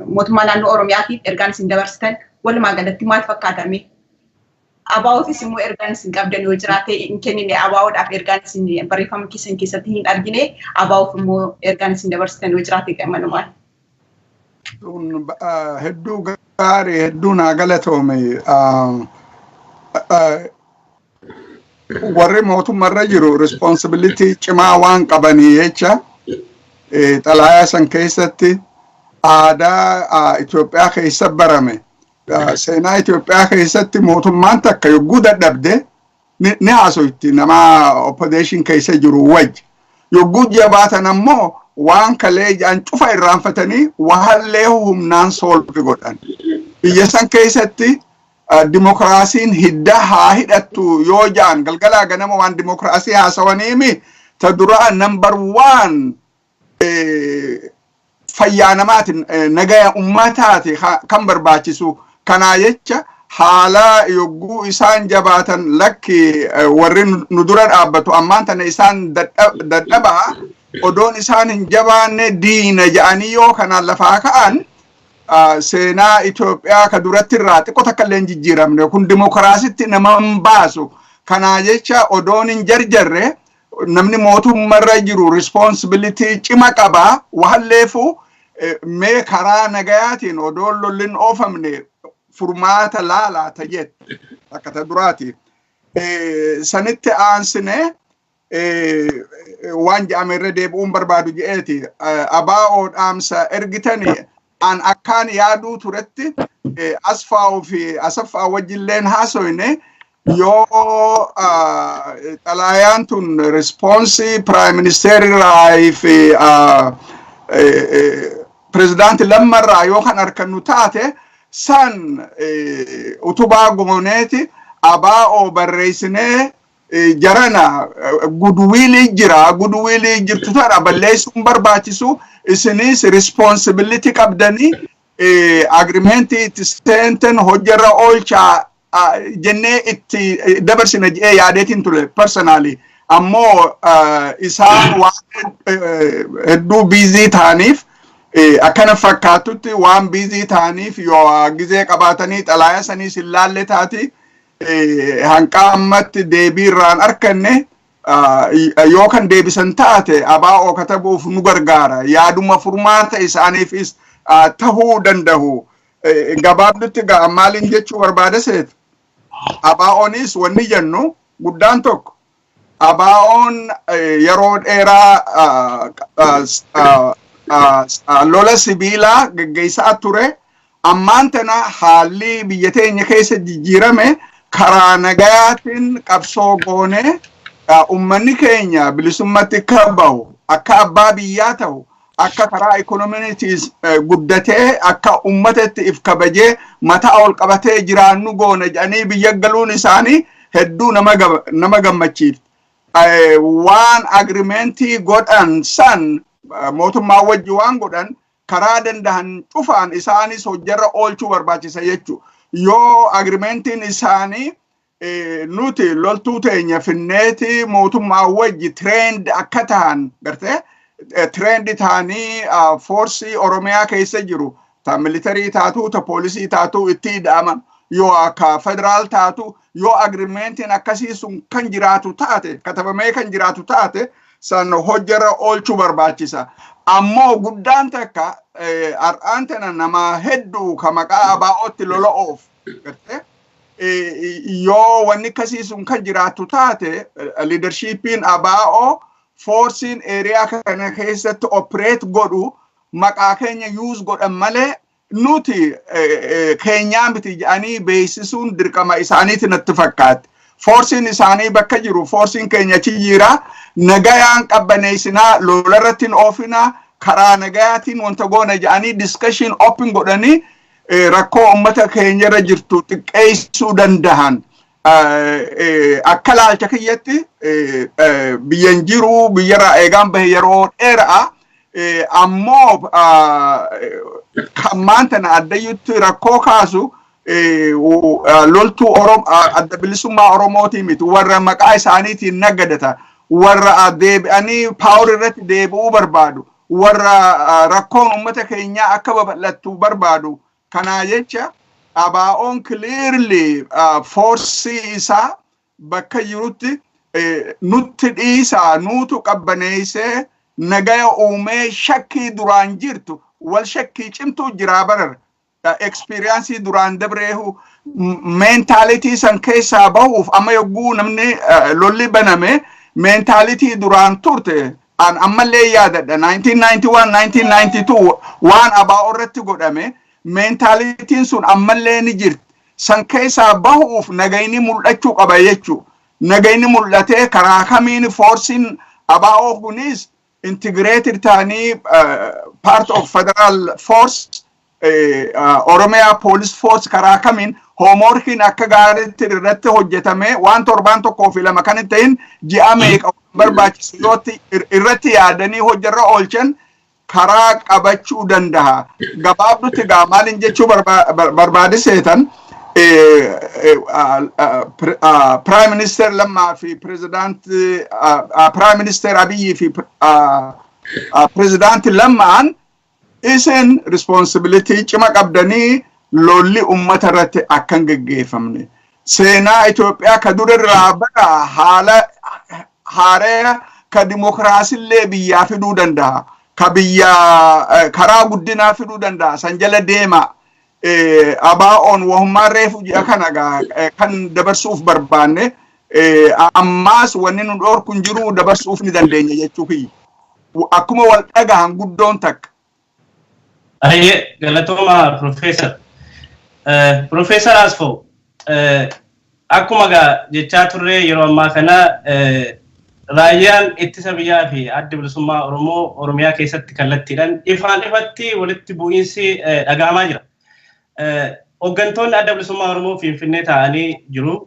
mootummaa naannoo Oromiyaatiif ergaan isin dabarsitan walumaa galatti maal fakkaatame? ABO'fis immoo ergaan isin qabdan yoo jiraate, hin kennine, ABO'dhaaf ergaan isin barreeffama keessan keessatti hin argine, ABO'f immoo ergaan isin dabarsitan yoo jiraate gamanumaan. Hedduu gaarii, hedduu naa galatoome. Warri mootummaarra jiru responsibility cimaa waan qabanii jecha xalayaa san keessatti aadaa Itoophiyaa keessa barame, seenaa Itoophiyaa keessatti mootummaan takka yogguu dadhabde ni haasoyti nama opposition keessa jiru wajji. Yogguu jabaatan ammoo waan kalee jedhan cufa irraanfatanii waallee humnaan solve godhan. Biyya san keessatti dimokiraasiin hidda haa hidhattu yoo ja'an, galgalaa ganama waan dimokiraasii haasawaniimi, ta duraa number one fayyaa namaati, nagaya ummataati kan barbaachisu. Kanaa jecha haala yogguu isaan jabaatan, lakki, warri nu dura dhaabbatu ammaan tana isaan dadhabaa, odoon isaan hin jabaanne diina ja'anii yoo kanaan lafaa ka'an, seenaa Itoophiyaa ka duratti irraa xiqqoo takka illee hin jijjiiramne, kun dimokiraasitti nama hin baasu. Kanaa jecha odoon hin jarjarre namni mootummarra jiru responsibility cima qaba. Waalleefu mee karaa nagayaatiin odoon lollin oofamne furmaata laalaa ta jette akka ta duraati. Sanitti aansine waan jedhame irra deebi'uun barbaadu je'eeti. ABO dhaamsa ergitani An akkaan yaaduu turetti, Asfaa'uu fi Asaffaa wajjilleen haasoyne, yoo xalaayaan tun response prime minister irraa fi pirezidaanti Lammarraa yoo kan argannu taate, san utubaa gooneeti ABO barreessinee, jarana goodwillii jira, goodwillii jirtu tana balleessuun barbaachisu, isinis responsibility qabdanii agreementii itti seenten hojjarra oolchaa jennee itti dabarsina jedhee yaadeetiin ture personally. Ammoo isaan waan hedduu busy ta'aniif, akkana fakkaatutti waan busy ta'aniif, yoo gizee qabaatanii xalaaya saniis hin laalle taati, hanqaa ammatti deebii irraan arkanne. Yoo kan deebisan taate, ABO katabuuf nu gargaara, yaaduma furmaata isaaniifis tahuu danda'u. Gabaabdutti maaliin jechuu barbaada seet, ABOnis wanni jennu guddaan tokko, ABOn yeroo dheeraa lola sibiilaa geggeessaa ture. Ammaan tana haalli biyya teenya keessa jijjiirame, karaa nagayaatiin qabsoo goone ummanni keenya bilisummatti akka bahu, akka abbaa biyyaa ta'u, akka karaa ikonomiitiis guddatee, akka ummatatti if kabajee mataa ol qabatee jiraannu goona jedhanii biyya galuun isaanii hedduu nama gammachiifti. Waan agreementii godhan san, mootummaa wajji waan godhan, karaa dandahan cufaan isaanis hojjarra oolchuu barbaachisa jechuudha. Yoo agreementiin isaanii nuti loltuu teenya finneeti mootummaa wajji trained akka tahan gartee, trained ta'anii forceii Oromiyaa keessa jiru, ta military taatu, ta poolisii taatu, itti hidhaman, yoo akka federaal taatu, yoo agreementiin akkasii sun kan jiraatu taate, katabamee kan jiraatu taate, san hojjarra oolchuu barbaachisa. Ammoo guddaan takka, har'aan tana nama hedduu ka maqaa ABO'tti lola'oof gartee, yoo wanni akkasii sun kan jiraatu taate, leadershipiin ABO forceiin area kana keessatti operate godhu maqaa keenya use godhan malee nuti keenyaa miti jedhanii beeksisuun dirqama isaaniiti natti fakkaate. Forceiin isaanii bakka jiru, forceiin keenya achi jira. Nagayaan qabbaneessinaa, lolarratti hin oofinaa, karaa nagayaatiin wanta goona jedhanii discussion open godhanii rakkoo uummata keenya irra jirtu xiqqeessuu dandahan. Akka laalcha kiyyatti, biyyan jiru biyyarraa eegaan bahe yeroo dheeraa, ammoo kan maantana addayyutti rakkoo kaasu loltuu Adda Bilisummaa Oromootii miti, warra maqaa isaaniitiin naggadata, warra deebi'anii power irratti deebi'uu barbaadu, warra rakkoon uummata keenyaa akka babal'attu barbaadu. Kanaa jecha ABO'n clearly forceii isaa bakka jirutti nutti dhiisaa, nuutu qabbaneessee nagaya uumee, shakkii duraan jirtu, wal shakkii cimtuu jiraa barar, experienceii duraan dabreehu mentality san keessaa bahuuf, amma yogguu namni lolli baname mentality duraan turte an ammallee yaadadha. 1991, 1992 waan ABO irratti godhame, mentalityn sun ammallee ni jirti. San keessaa bahuuf nagayni mul'achuu qaba jechuu. Nagayni mul'atee karaa kamiin forceiin ABO kunis integrated ta'anii part of federal force, Oromiyaa police force, karaa kamiin homeworkiin akka gaariitti irratti hojjetame, waan torbaan tokkoo fi lama kan hin ta'in, ji'a meeqa barbaachisu yootti irratti yaadanii hojjarra oolchan karaa qabachuu danda'a. Gabaabdutti gaa maalin jechuu barbaade seetan, Prime Minister Lammaa fi President, Prime Minister Abiyyi fi President Lammaan, isin responsibility cima qabdanii lolli ummata irratti akka hin geggeeffamne. Seenaa Itoophiyaa ka dur irraa bara haala haaree ka dimokiraasillee biyyaa fiduu danda'a. Ka biyya karaa guddinaa fiduu danda'a. San jala deema. ABO'n wahummaan reefu ji'a kana kan dabarsuuf barbaanne, ammaas wanni nu dhorku hin jiru, dabarsuuf ni dandeenya jechuu kiyya. Akkuma wal dhagahan guddoon takka. Ayyee, galatooma Profeesar. Profeesar Asfoo, akkuma gaa jechaa turre, yeroo ammaa kana raayyaan ittisa biyyaa fi Adda Bilisummaa Oromoo Oromiyaa keessatti kallattiidhaan ifaan ifatti walitti bu'iinsi dhaga'amaa jira. Hooggantoonni Adda Bilisummaa Oromoo Finfinnee taa'anii jiru.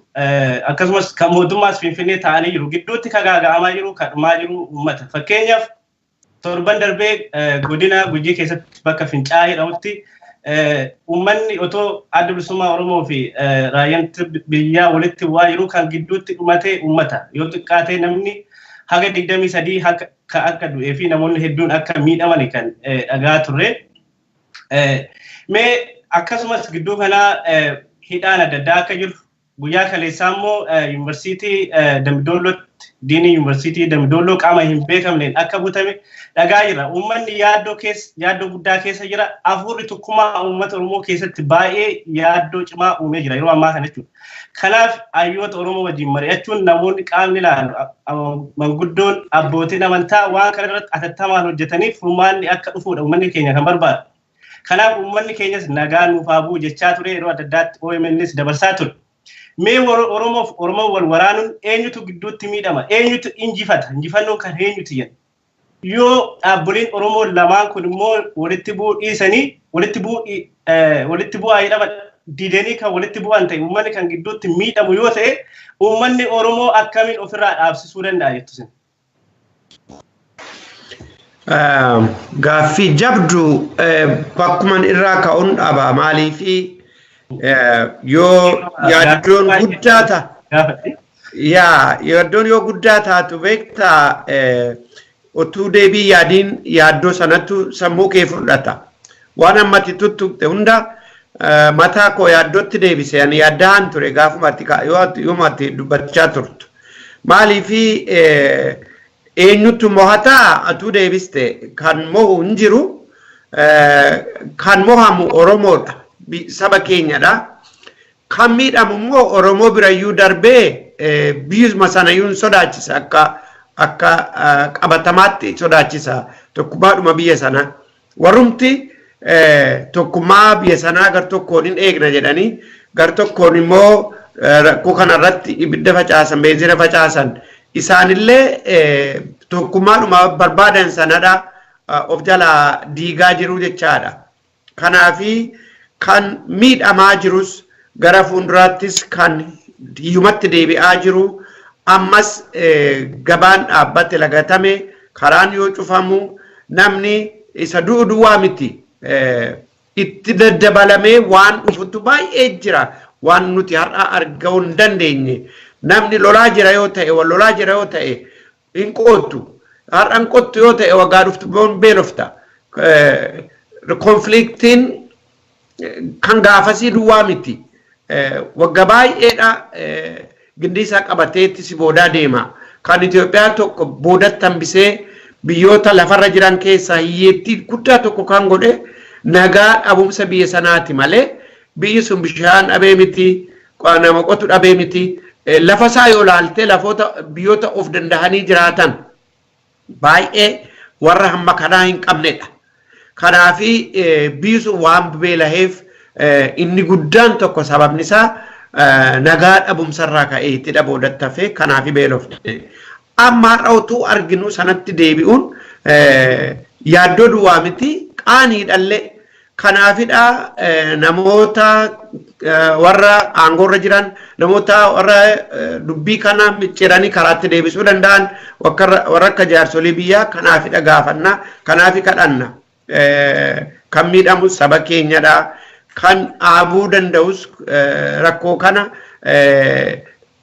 Akkasumas kan mootummaas Finfinnee taa'anii jiru. Gidduutti kan gaaga'amaa jiru, kan dhumaa jiru uummata. Fakkeenyaaf, torban darbee godina Gujii keessatti bakka Fincaa'aa jedhamutti uummanni otoo Adda Bilisummaa Oromoo fi raayyaan biyyaa walitti bu'aa jiru kan gidduutti dhumate uummata. Yoo xiqqaate namni haga 23 akka du'ee fi namoonni hedduun akka miidhaman kan dhagaa turre. Mee akkasumas gidduu kanaa hidhaan adda addaa akka jiru, guyyaa kaleessaa immoo yuunivarsiitii Dambidollootti diinii yuunivarsiitii Dambidolloo qaama hin beekamneen akka butame dhagaa jira. Uummanni yaaddoo keessa, yaaddoo guddaa keessa jira. Hafuurri tokkummaa uummata Oromoo keessatti baay'ee yaaddoo cimaa uumee jira yeroo ammaa kana jechuudha. Kanaaf hayyoota Oromoo wajjin mari'achuun, namoonni qaamni ilaalu, manguddoon, abbootiin amantaa waan kana irratti atattamaan hojjetanii furmaanni akka dhufuudha uummanni keenya kan barbaadu. Kanaaf uummanni keenyas nagaa nuuf haa bu'u jechaa ture, yeroo adda addaatti OMNs dabarsaa ture. Mee Oromoof Oromoo wal waraanuun eenyutu gidduutti miidhama? Eenyutu injifata? Injifannoon kan eenyutu jenna? Yoo dhaabbileen Oromoo lamaan kun immoo walitti bu'uu dhiisanii, walitti bu'aa jedhaman didanii kan walitti bu'an ta'e, uummanni kan gidduutti miidhamu yoo ta'e, uummanni Oromoo akkamiin ofirraa dhaabsisuu danda'a jettu sin? Gaaffii jabdu bakkuman irraa ka'uun dhaba, maaliifi yoo yaaddoon guddaa ta'a. Yaa, yaaddoon yoo guddaa taatu, beektaa, utuu deebii yaadiin yaaddoo sanattu sammuu kee fudhata. Waan ammatti tuttuqxe hunda mataa koo yaaddootti deebise. Ani yaaddaan ture gaafuma ati yooma ati dubbachaa turtu. Maaliifi eenyutu mo'ataa atuu deebiste, kan mo'u hin jiru, kan mo'amu Oromoodha, saba keenyadha. Kan miidhamu immoo Oromoo birayyuu darbee biyyuma sanayyuu hin sodaachisa, akka qabatamaatti sodaachisa tokkummaadhuma biyya sanaa. Warrumti tokkummaa biyya sanaa gar tokkoon hin eegna jedhanii gar tokkoon immoo rakkoo kanarratti ibidda facaasan, beenzina facaasan, isaanillee tokkummaadhuma barbaadan sanadha of jalaa diigaa jiru jechaadha. Kanaafi kan miidhamaa jirus, gara fuulduraattis kan hiyyumatti deebi'aa jiru, ammas gabaan dhaabbate lagatame, karaan yoo cufamu, namni isa du'u duwwaa miti. Itti daddabalamee waan dhufutu baay'ee jira, waan nuti har'a arguu hin dandeenye. Namni lolaa jira yoo ta'e, wal lolaa jira yoo ta'e, hin qottu. Har'a hin qottu yoo ta'e, waggaa dhuftu beelofta. Conflictiin kan gaafasii duwwaa miti. Waggaa baay'eedha gindiisaa qabateetti si boodaa deema. Kan Itoophiyaa tokko boodatti hambisee biyyoota lafarra jiran keessaa hiyyeettii guddaa tokko kan godhe nagaa dhabumsa biyya sanaati malee biyyi sun bishaan dhabee miti, nama qotu dhabee miti. Lafa isaa yoo laalte, lafoota biyyoota of dandahanii jiraatan baay'ee warra hamma kanaa hin qabnedha. Kanaafi biyyi sun waan beelaheef inni guddaan tokko sababni isaa nagaa dhabumsarraa ka'ee itti boodatti hafee kanaafi beelofte. Amma har'a utuu arginu sanatti deebi'uun yaaddoo duwwaa miti, qaaniidhallee. Kanaafidha namoota warra aangoorra jiran, namoota warra dubbii kana micciiranii karaatti deebisuu danda'an, warra akka jaarsolii biyyaa kanaafidha gaafanna, kanaafi kadhanna. Kan miidhamu saba keenyadha. Kan dhaabuu danda'us rakkoo kana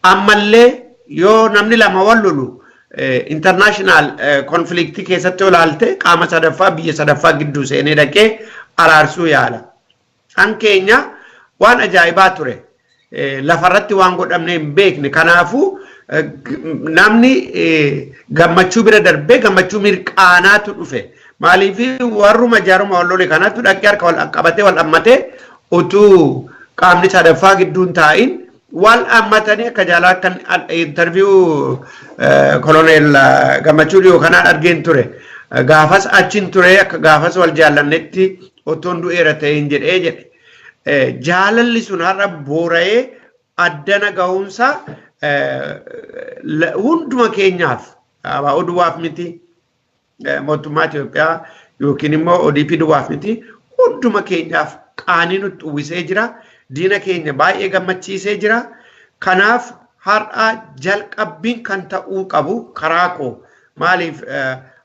ammallee yoo namni lama wal lolu, international conflictii keessatti olaalte, qaama sadaffaa, biyya sadaffaa gidduu seenee dhaqee araarsuu yaala. Kan keenya waan ajaa'ibaa ture. Lafarratti waan godhamne hin beekne. Kanaafuu namni gammachuu bira darbee gammachuu mirqaanaatu dhufe. Maaliif warruma jaaruma wal lole kanatu dhaqee harka wal qabatee wal hammatee, utuu qaamni sadaffaa gidduu hin taa'in wal hammatanii akka jaalaa kan interview Koloneel Gammachuu dhiyoo kanaan argeen ture. Gaafas achiin ture, akka gaafas wal jaallannetti Otoon du'eera ta'een jedhee jedhe. Jaalalli sun har'a boora'ee addana ga'umsa hunduma keenyaaf, ABO duwwaaf miti, mootummaa Itoophiyaa yookiin immoo ODP duwwaaf miti, hunduma keenyaaf qaanii nutti uwwisee jira. Diina keenya baay'ee gammachiisee jira. Kanaaf har'a jalqabbiin kan ta'uu qabu karaa koo maaliif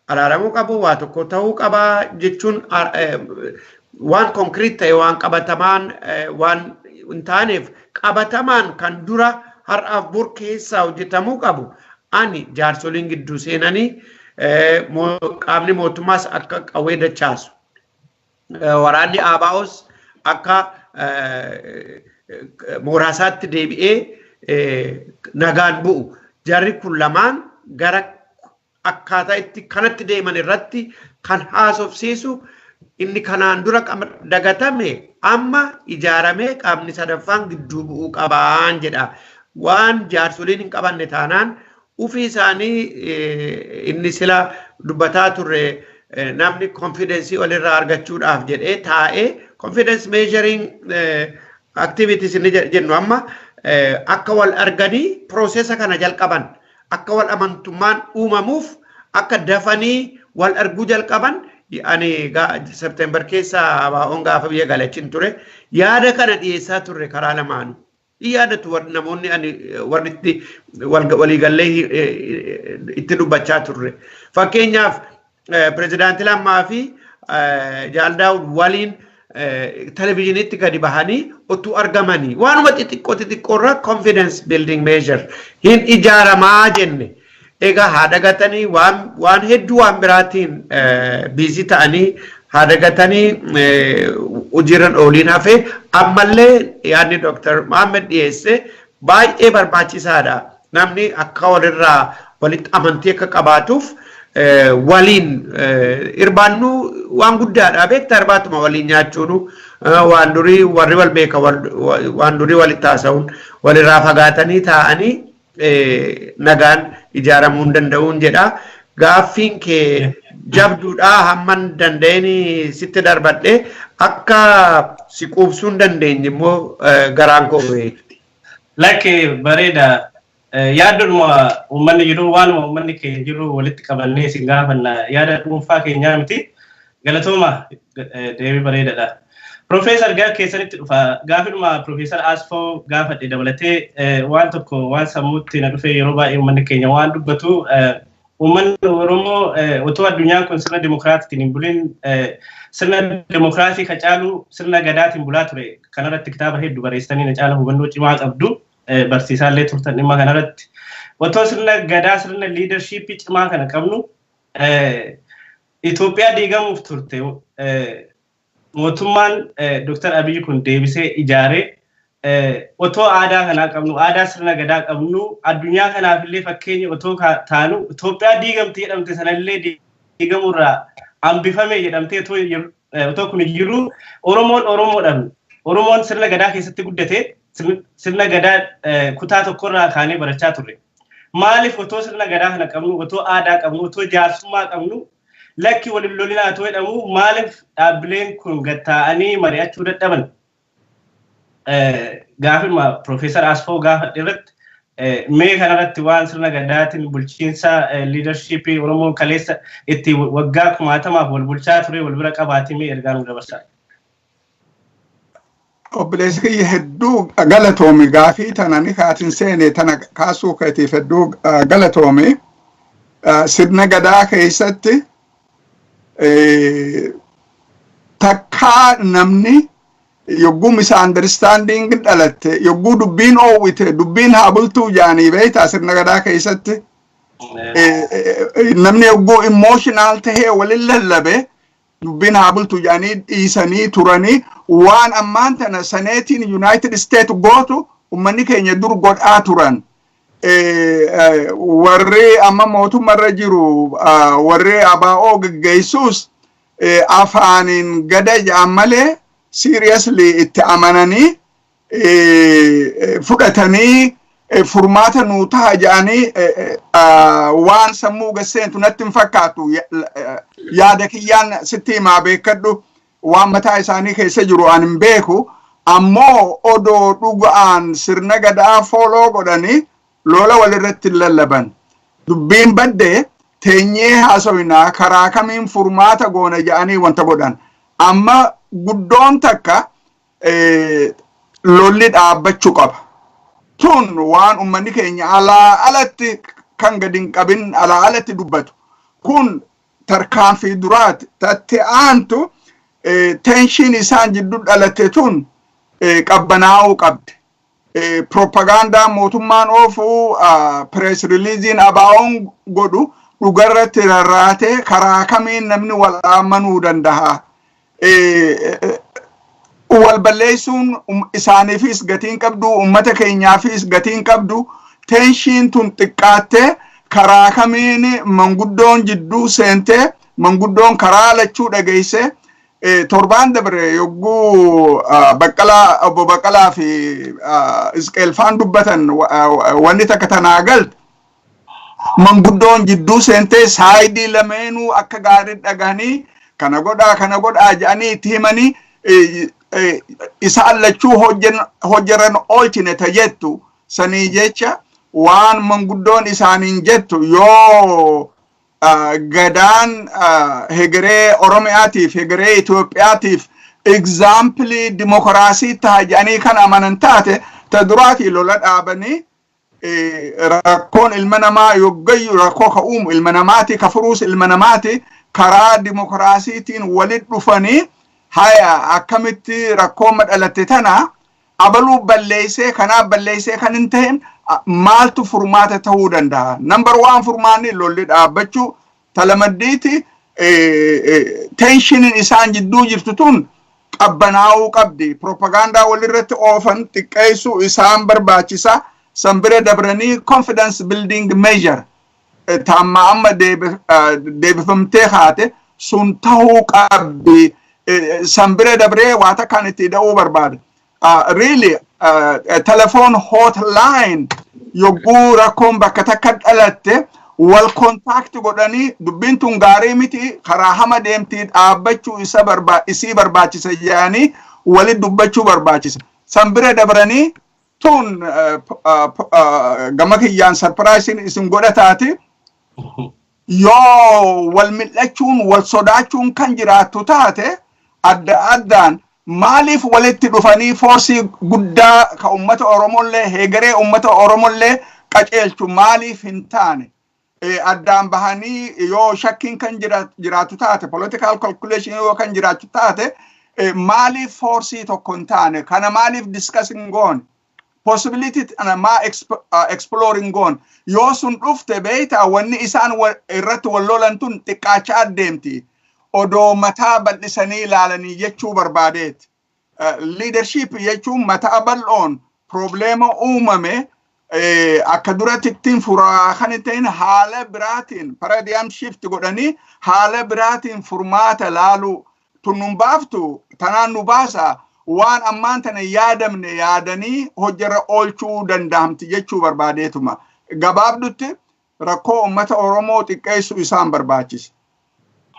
araaramuu qabu, waa tokko ta'uu qaba jechuun waan concrete ta'e, waan qabatamaan waan hin taaneef, qabatamaan kan dura har'aaf bor keessaa hojjetamuu qabu ani jaarsoliin gidduu seenanii qaamni mootummaas akka qawwee dachaasu, waraanni ABOs akka mooraasaatti deebi'ee nagaan bu'u, jarri kun lamaan gara akkaataa itti kanatti deeman irratti kan haasofsiisu, inni kanaan dura dagatame amma ijaaramee qaamni sadaffaan gidduu bu'uu qabaan jedha. Waan jaarsoliin hin qabanne taanaan ufii isaanii inni sila dubbataa turre, namni confidence walirraa argachuudhaaf jedhee taa'ee confidence measuring activities inni jennu amma akka wal arganii process kana jalqaban, akka wal amantummaan uumamuuf akka dafanii wal arguu jalqaban. Ani September keessa ABO'n gaafa biyya galachin ture yaada kana dhiyeessaa turre karaa lamaanuu. Yaadatu namoonni ani warri itti waliigallee itti dubbachaa turre. Fakkeenyaaf, pirezidaantii Lammaa fi Jaal Daawud waliin televizyiinitti gadi bahanii otuu argamanii waanuma xixiqqoo xixiqqoo irra confidence building measure hin ijaaramaa jenne. Egaa haa dagatanii, waan hedduu waan biraatiin busy ta'anii haa dagatanii, hojiirra ooliin hafe. Ammallee yaadni Dr. Mohammed dhiyeesse baay'ee barbaachisaadha. Namni akka walirraa walitti amantii akka qabaatuuf waliin irbaannu waan guddaadha, beektaa? Irbaatuma waliin nyaachuunu waan durii warri wal beeka waan durii walitti haasa'uun walirraa fagaatanii taa'anii nagaan ijaaramuu hin danda'uun jedha. Gaaffiin kee jabduudha, hamman danda'een sitti darbadhe, akka si quubsuu hin dandeenye immoo garaan koo beekti. Lakki, bareeda. Yaaddoodhuma uummanni jiru, waanuma uummanni keenya jiru walitti qabannee isin gaafanna, yaada dhuunfaa keenyaa miti. Galatooma, deebii bareedaadha. Profeesar, gara keessanitti dhufa. Gaafidhuma Profeesar Asfoo gaafadhe dabalatee waan tokko waan sammuutti na dhufe, yeroo baay'ee uummanni keenya waan dubbatu, uummanni Oromoo otoo addunyaan kun sirna dimokiraatiitiin hin bulin sirna dimokiraasii ka caalu sirna gadaatiin bulaa ture. Kanarratti kitaaba hedduu barreessitanii na caala hubannoo cimaa qabdu. Barsiisaallee turtan dhimma kanarratti. Otoo sirna gadaa, sirna leadership cimaa kana qabnu, Itoophiyaa diigamuuf turte mootummaan Dr. Abiyyi kun deebisee ijaaree, otoo aadaa kanaa qabnu, aadaa sirna gadaa qabnu, addunyaa kanaaf illee fakkeenya otoo taanu, Itoophiyaa diigamte jedhamte sanallee diigamurraa hambifame jedhamtee otoo kun jiru, Oromoon Oromoodhaan, Oromoon sirna gadaa keessatti guddate, sirna gadaa kutaa tokkorraa kaanee barachaa turre. Maaliif otoo sirna gadaa kana qabnu, otoo aadaa qabnu, otoo jaarsummaa qabnu, lakki waliin lolinaa otoo jedhamu, maaliif dhaabbileen kun gatta'anii mari'achuu dadhaban? Gaafima Profeesar Asfoo gaafadhe irratti mee kanarratti waan sirna gadaatiin bulchiinsa leadership Oromoon kaleessa itti waggaa kumaatamaaf wal bulchaa ture wal bira qabaatee mee ergaa nu dabarsaa. Obboleessi kiyya, hedduu galatoomi. Gaafii tana ni kaatin seene tana kaasuu keetiif hedduu galatoomi. Sirna gadaa keessatti takkaa namni yogguu misunderstanding dhalatte, yogguu dubbiin oowwite, dubbiin haa bultuu jaanii, beektaa, sirna gadaa keessatti namni yogguu emotional tahee walin lallabe, dubbiin haa bultuu jaanii dhiisanii turanii. Waan ammaan tana saneetiin United States gootu ummanni keenya dur godhaa turan. Warri amma mootummarra jiru, warri ABO geggeessuus afaaniin gada jedhan malee seriously itti amananii fudhatanii furmaata nuu taha jedhanii waan sammuu gasseentu natti hin fakkaatu. Yaada kiyyaan sitti himaa, beekadhu. Waan mataa isaanii keessa jiru an hin beeku. Ammoo odoo dhugaan sirna Gadaa follow godhanii lola walirratti hin lallaban. Dubbiin baddee teenyee haasawinaa, karaa kamiin furmaata goona jedhanii wanta godhan. Amma guddoon takka lolli dhaabbachuu qaba. Tun waan ummanni keenya alaa alatti kan gadi hin qabin alaa alatti dubbatu. Kun tarkaanfii duraati. Tatte aantu, tension isaan jidduu dhalatte tun qabbanaa'uu qabdi. Propagaandaa mootummaan oofuu, press releaseiin ABO'n godhu dhugarratti rarraatee karaa kamiin namni wal amanuu danda'a? Wal balleessuun isaaniifis gatiin qabdu, ummata keenyaafis gatiin qabdu. Tension tun xiqqaattee karaa kamiin manguddoon jidduu seentee, manguddoon karaa lachuu dhageesse. Torbaan dabre yogguu Baqqalaa, obbo Baqqalaa fi Isqeelfaan dubbatan, wanni takka tanaa galte, manguddoon jidduu seentee side lameenuu akka gaarii dhagahanii, kana godhaa, kana godhaa jedhanii itti himanii, isaan lachuu hojjeran oolchine ta jettu sanii jecha, waan manguddoon isaaniin jettu yoo Gadaan hegeree Oromiyaatiif, hegeree Itoophiyaatiif example dimokiraasii ta'a jedhanii kan amanan taate, ta duraatii lola dhaabanii, rakkoon ilma namaa yoggayyuu rakkoo ka uumu ilma namaati, ka furuus ilma namaati, karaa dimokiraasiitiin walit dhufanii, haya, akkamitti rakkoo madhalatte tana abaluu balleessee, kanaaf balleessee kan hin ta'in maaltu furmaata ta'uu danda'a? Number one, furmaanni lolli dhaabbachuu. Talamaddiiti, tensioniin isaan jidduu jirtu tun qabbanaa'uu qabdi. Propagaandaa walirratti oofan xiqqeessuu isaan barbaachisa. San bira dabranii confidence building measure taamma amma deebifamtee haate sun tahuu qabdi. San bira dabree waa takkaan itti hidhuu barbaada. Really, telephone hotline yogguu rakkoon bakka takka dhalatte wal contact godhanii, dubbiin tun gaarii miti, karaa hama deemtii, dhaabbachuu isa isii barbaachisa jedhanii walit dubbachuu barbaachisa. San bira dabranii tun gama kiyyaan surpriseiin isin godhataati. Yoo wal mil'achuun, wal sodaachuun kan jiraattu taate, adda addaan maaliif walitti dhufanii force guddaa ka ummata Oromollee, hegeree ummata Oromollee qaceelchu maaliif hin taane? Addaan bahanii yoo shakkiin kan jiraatu taate, political calculation yoo kan jiraatu taate, maaliif force tokko hin taane? Kana maaliif discuss hin goone? Possibility ana maa exploring goone? Yoo sun dhufte, beeyta, wanni isaan irratti wal lolan tun xiqqaachaa adeemti. Odoo mataa bal'isanii ilaalanii jechuu barbaadeet. Leadership jechuun mataa bal'oon problema uumame akka duratti ittiin furaa kan hin ta'in haala biraatiin paradigm shift godhanii haala biraatiin furmaata laaluu. Tun nun baaftu, tanaan nu baasa, waan ammaan tana yaadamne yaadanii hojjarra oolchuu danda'amti jechuu barbaadeetuma. Gabaabdutti, rakkoo uummata Oromoo xiqqeessuu isaan barbaachisa.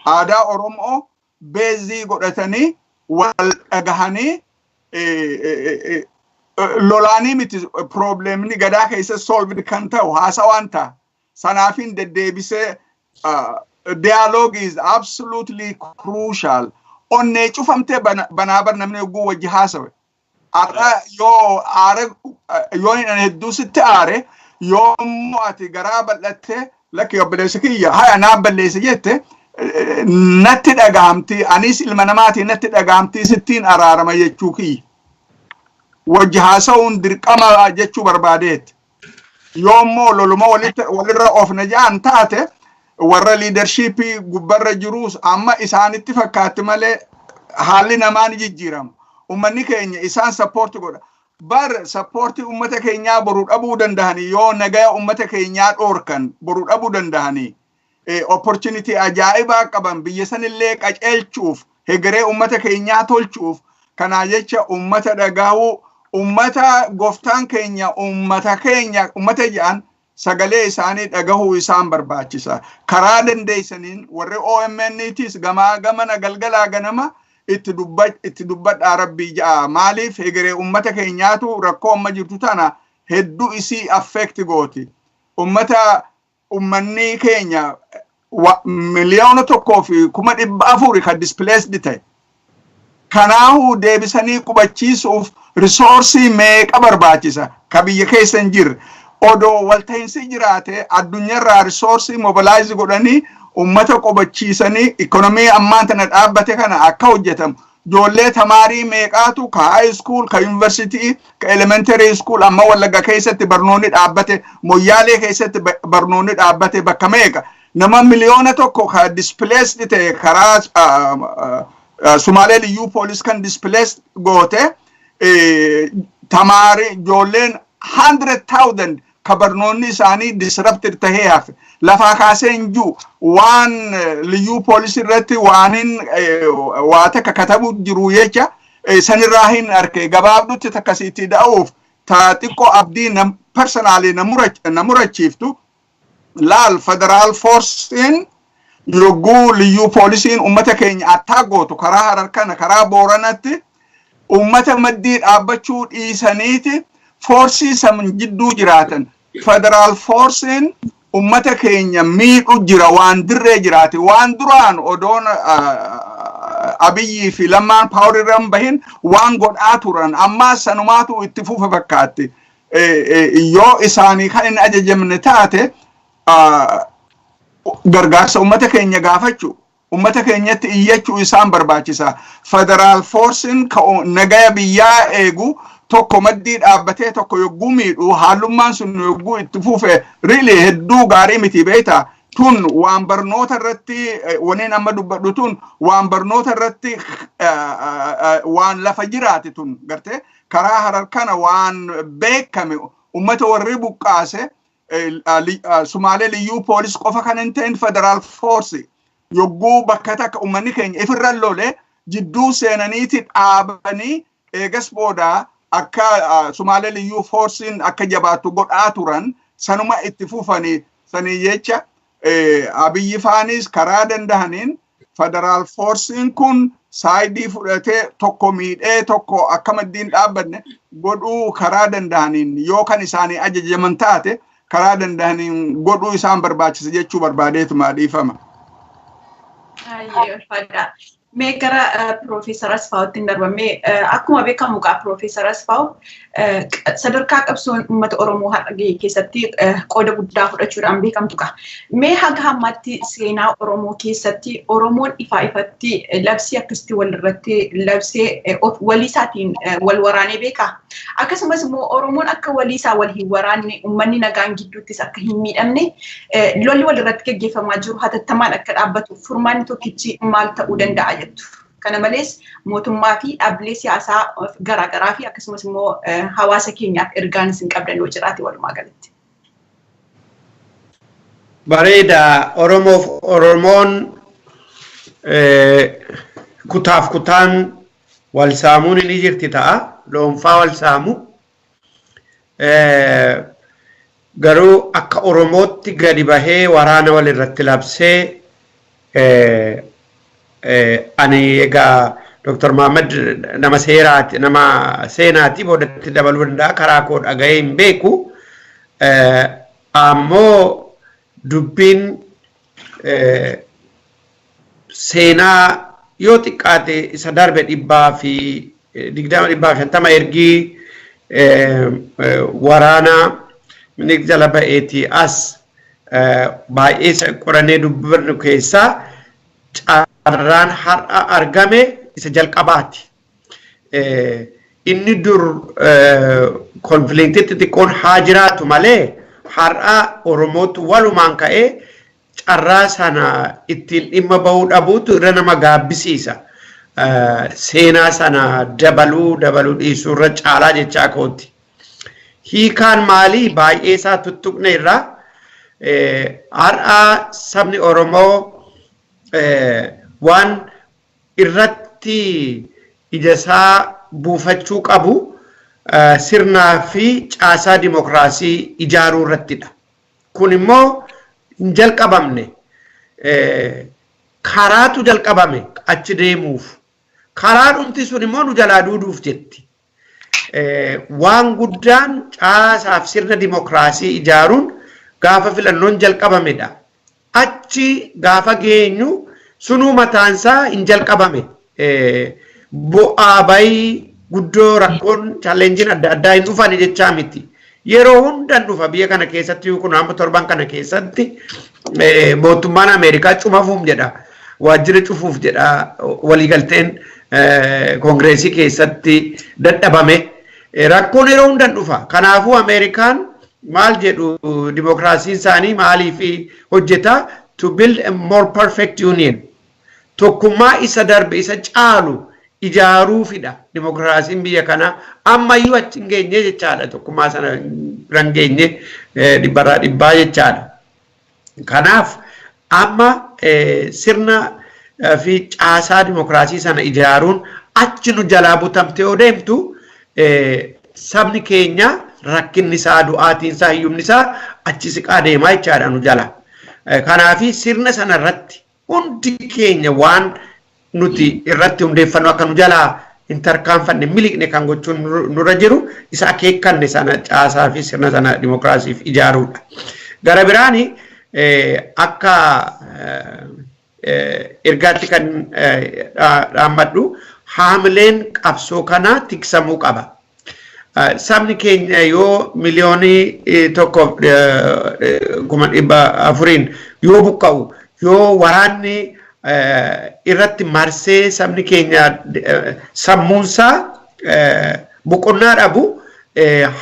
Aadaa Oromoo base godhatanii wal dhagahanii, lolaanii miti problemni Gadaa keessa solved kan ta'u, haasawaan ta'a. Sanaafin deddeebisee dialogue is absolutely crucial. Onnee cufamtee banaa bar namni yogguu wajji haasawe. Har'a yoo aare, yoo hin hedduu sitti aare, yoo immoo ati garaa bal'attee, "Lakki obboleessa kiyya, haya naaf balleessa," jette, natti dhagahamti, anis ilma namaatiin natti dhagahamti, sittiin araarama jechuu kiyya. Wajji haasa'uun dirqama jechuu barbaadeetti. Yoo immoo loluma walirra oofna ja'an taate, warra leadershipii gubbarra jiruus amma isaanitti fakkaatti malee haalli namaa ni jijjiirama. Ummanni keenya isaan support godha. Bar support ummata keenyaa boru dhabuu dandahanii, yoo nagaya ummata keenyaa dhoorkan boru dhabuu dandahanii. Opportunity ajaa'ibaa qaban biyya sanillee qaceelchuuf, hegeree ummata keenyaa tolchuuf. Kanaa jecha ummata dhagahuu, ummata gooftaan keenya, ummata keenya, ummata jedhan sagalee isaanii dhagahuu isaan barbaachisa. Karaa dandeessaniin warri OMN'tis gamaa gamana galgalaa ganama Itti dubbadhaa, rabbii ja'a. Maaliif hegeree ummata keenyaatu rakkoo amma jirtu tana hedduu isii affect gooti. Ummata, ummanni keenya 1,400,000 kan displaced ta'e. Kanaafuu deebisanii qubachiisuuf resource meeqa barbaachisa ka biyya keessa hin jirre. Odoo walta'iinsi jiraate, addunyaarraa resource mobilize godhanii ummata qubachiisanii ikonomii ammaan tana dhaabbate kana akka hojjetamu. Ijoollee tamaarii meeqaatu ka high school, ka university, ka elementary school amma Wallagga keessatti barnoonni dhaabbate, Moyyaalee keessatti barnoonni dhaabbate, bakka meeqa nama 1 miliyoona ka displaced ta'e karaa Sumaalee Liyyuu Poolis kan displaced goote, tamaarii ijoolleen 100,000 ka barnoonni isaanii disrupted tahee hafe. Lafaa kaasee hin jiru waan Liyyuu Poolis irratti waanin waa takka katabu jiru jecha sanirraa hin arke. Gabaabdutti takkasiitti da'uuf ta xiqqoo abdii personally na murachiiftu laal. Federal forcein yogguu Liyyuu Poolisiin ummata keenya attaa gootu karaa Harar kana, karaa Booranatti ummata maddii dhaabbachuu dhiisaniiti force san jidduu jiraatan. Federal forcein ummata keenya miidhu jira waan dirree jiraate. Waan duraan odoon Abiyyii fi Lammaan power irra hin bahin waan godhaa turan ammaa sanumaatu itti fufe fakkaatti. Yoo isaanii kan hin ajajamne taate, gargaarsa ummata keenya gaafachuu, ummata keenyatti iyyachuu isaan barbaachisa. Federal forcein nagaya biyyaa eegu tokko maddii dhaabbatee tokko yogguu miidhu, haalummaan sun yogguu itti fufe, really hedduu gaarii miti, beektaa. Tun waan barnoota irratti, waniin amma dubbadhu tun waan barnoota irratti waan lafa jiraate. Tun gartee karaa Harar kana waan beekame, ummata warri buqqaase Sumaalee Liyyuu Poolis qofa kan hin ta'in, federal force yogguu bakka takka ummanni keenya ifirra lole jidduu seenaniiti dhaabanii eegas booda akka Sumaalee Liyyuu Forcein akka jabaattu godhaa turan, sanuma itti fufanii. Sanii jecha Abiyyi faanis karaa dandahaniin federal forcein kun side fudhatee tokko miidhee tokko akka maddiin dhaabbanne godhuu karaa dandahaniin, yoo kan isaanii ajajaman taate, karaa dandahaniin godhuu isaan barbaachisa jechuu barbaadeetuma, dhiifama. Mee gara Piroofeesar Asfaawutti hin darbamee. Akkuma beekamu gaa, Piroofeesar Asfaaw sadarkaa qabsoon uummata Oromoo har'a gahe keessatti qooda guddaa fudhachuudhaan beekamtu gaa. Mee haga ammaatti seenaa Oromoo keessatti Oromoon ifaa ifatti labsii akkasitti walirratti labsee waliisaatiin wal waraanee beekaa? Akkasumas immoo Oromoon akka waliisaa wal hin waraanne, uummanni nagaan gidduuttis akka hin miidhamne, lolli walirratti gaggeeffamaa jiru hatattamaan akka dhaabbatu furmaanni tokkichi maal ta'uu danda'a jettu? Kana malees mootummaa fi dhaabbilee siyaasaa garaagaraa fi akkasumas immoo hawaasa keenyaaf ergaan isin qabdan yoo jiraate walumaa galatti. Bareeda. Oromoof Oromoon kutaaf kutaan wal saamuun ni jirti ta'a. Loonfaa wal saamu. Garuu akka Oromootti gadi bahee waraana wal irratti labsee, ani egaa Dr. Muhammad nama seeraati, nama seenaati, boodatti dabaluu danda'a, karaa koo dhagahee hin beeku. Ammoo dubbiin seenaa yoo xiqqaate isa darbe 120, 150 ergii waraana Minilik jala ba'eetii as baay'ee qorannee dubbannu keessaa carraan har'a argame isa jalqabaati. Inni dur conflictii xixiqqoon haa jiraatu malee, har'a Oromootu walumaan ka'ee carraa sana ittiin dhimma bahuu dhabuutu irra nama gaabbisiisa. Seenaa sana dabaluu dabaluu dhiisuu irra caalaa jechaa kooti. Hiikaan maalii baay'ee isaa tuttuqne irraa, har'a sabni Oromoo waan irratti ija isaa buufachuu qabu sirnaa fi caasaa dimokiraasii ijaaruu irrattidha. Kun immoo hin jalqabamne. Karaatu jalqabame achi deemuuf. Karaa dhumti sun immoo nu jalaa duuduuf jetti. Waan guddaan caasaaf sirna dimokiraasii ijaaruun gaafa filannoon jalqabamedha. Achi gaafa geenyu sunuu mataansaa hin jalqabame. Bu'aa bayii guddoo rakkoon challengeiin adda addaa hin dhufani jechaa miti. Yeroo hundan dhufa. Biyya kana keessatti kun amma torban kana keessatti mootummaan Ameerikaa cufafuuf jedha. Waajjira cufuuf jedha, waliigalteen koongireesii keessatti dadhabame. Rakkoon yeroo hundan dhufa. Kanaafuu Ameerikaan maal jedhu, dimokiraasiin isaanii maaliif hojjeta? To build a more perfect union. Tokkummaa isa darbe isa caalu ijaaruufidha dimokiraasiin biyya kanaa. Ammayyuu achi hin geenye jechaadha. Tokkummaa sana bira hin geenye dhibbarraa dhibbaa jechaadha. Kanaaf amma sirna fi caasaa dimokiraasii sana ijaaruun achi nu jalaa butamtee yoo deemtu, sabni keenya rakkinni isaa, du'aatiin isaa, hiyyumni isaa achi siqaa deemaa jechaadha nu jala. Kanaafi sirna sana irratti hundi keenya waan nuti irratti hundeeffannu akka nu jalaa hin tarkaanfanne, miliqne kan gochuun nurra jiru isa akeekkanne sana caasaa fi sirna sana dimokiraasiif ijaaruudha. Gara biraani akka ergaatti kan dhaammadhu, haamileen qabsoo kanaa tiksamuu qaba. Sabni keenya yoo 1,400,000 yoo buqqa'u, yoo waraanni irratti marsee sabni keenya sammuunsaa boqonnaa dhabu,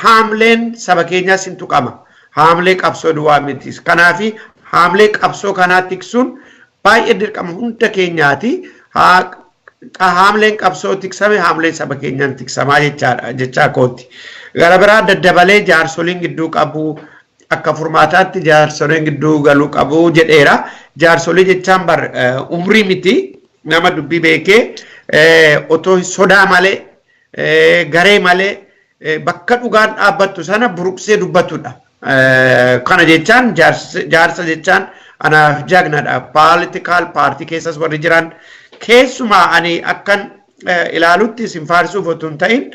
haamleen saba keenyaas hin tuqama. Haamlee qabsoo duwwaa miti. Kanaafi haamlee qabsoo kanaa tiksuun baay'ee dirqama hunda keenyaati. Haamleen qabsoo tiksame haamleen saba keenyaan tiksamaa jechaadha jechaa kooti. Gara biraa daddabalee jaarsoliin gidduu qabu, akka furmaataatti jaarsoliin gidduu galuu qabu jedheera. Jaarsolii jechaan bar umrii miti, nama dubbii beekee otoo sodaa malee, garee malee bakka dhugaan dhaabbattu sana buruqsee dubbatudha. Kana jechaan jaarsa jechaan anaaf jagnadha. Political party keessas warri jiran, keessumaa ani akkan ilaalutti, isin faarsuuf otoo hin ta'in,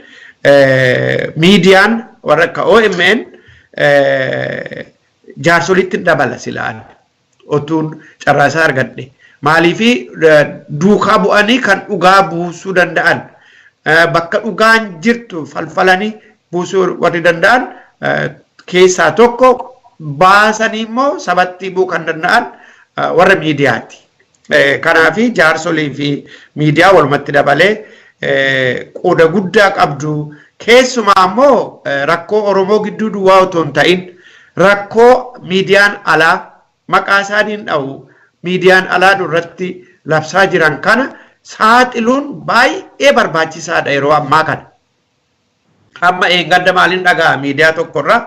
miidiyaan warra akka OMN jaarsolitti dabala silaan otuun carraasaa argadhe. Maaliifi duukaa bu'anii kan dhugaa buusuu danda'an, bakka dhugaan jirtu falfalanii buusuu warri danda'an keessaa tokko, baasanii immoo sabatti bu'uu kan danda'an warra miidiyaati. Kanaafi jaarsolii fi miidiyaa walumatti dabalee qooda guddaa qabdu. Keessumaa immoo rakkoo Oromoo gidduu duwwaa otoo hin ta'in, rakkoo miidiyaan alaa maqaa isaaniin dha'u miidiyaan alaa duratti labsaa jiran kana saaxiluun baay'ee barbaachisaadha yeroo ammaa kana. Amma eeggadda maaliin dhagaa miidiyaa tokkorra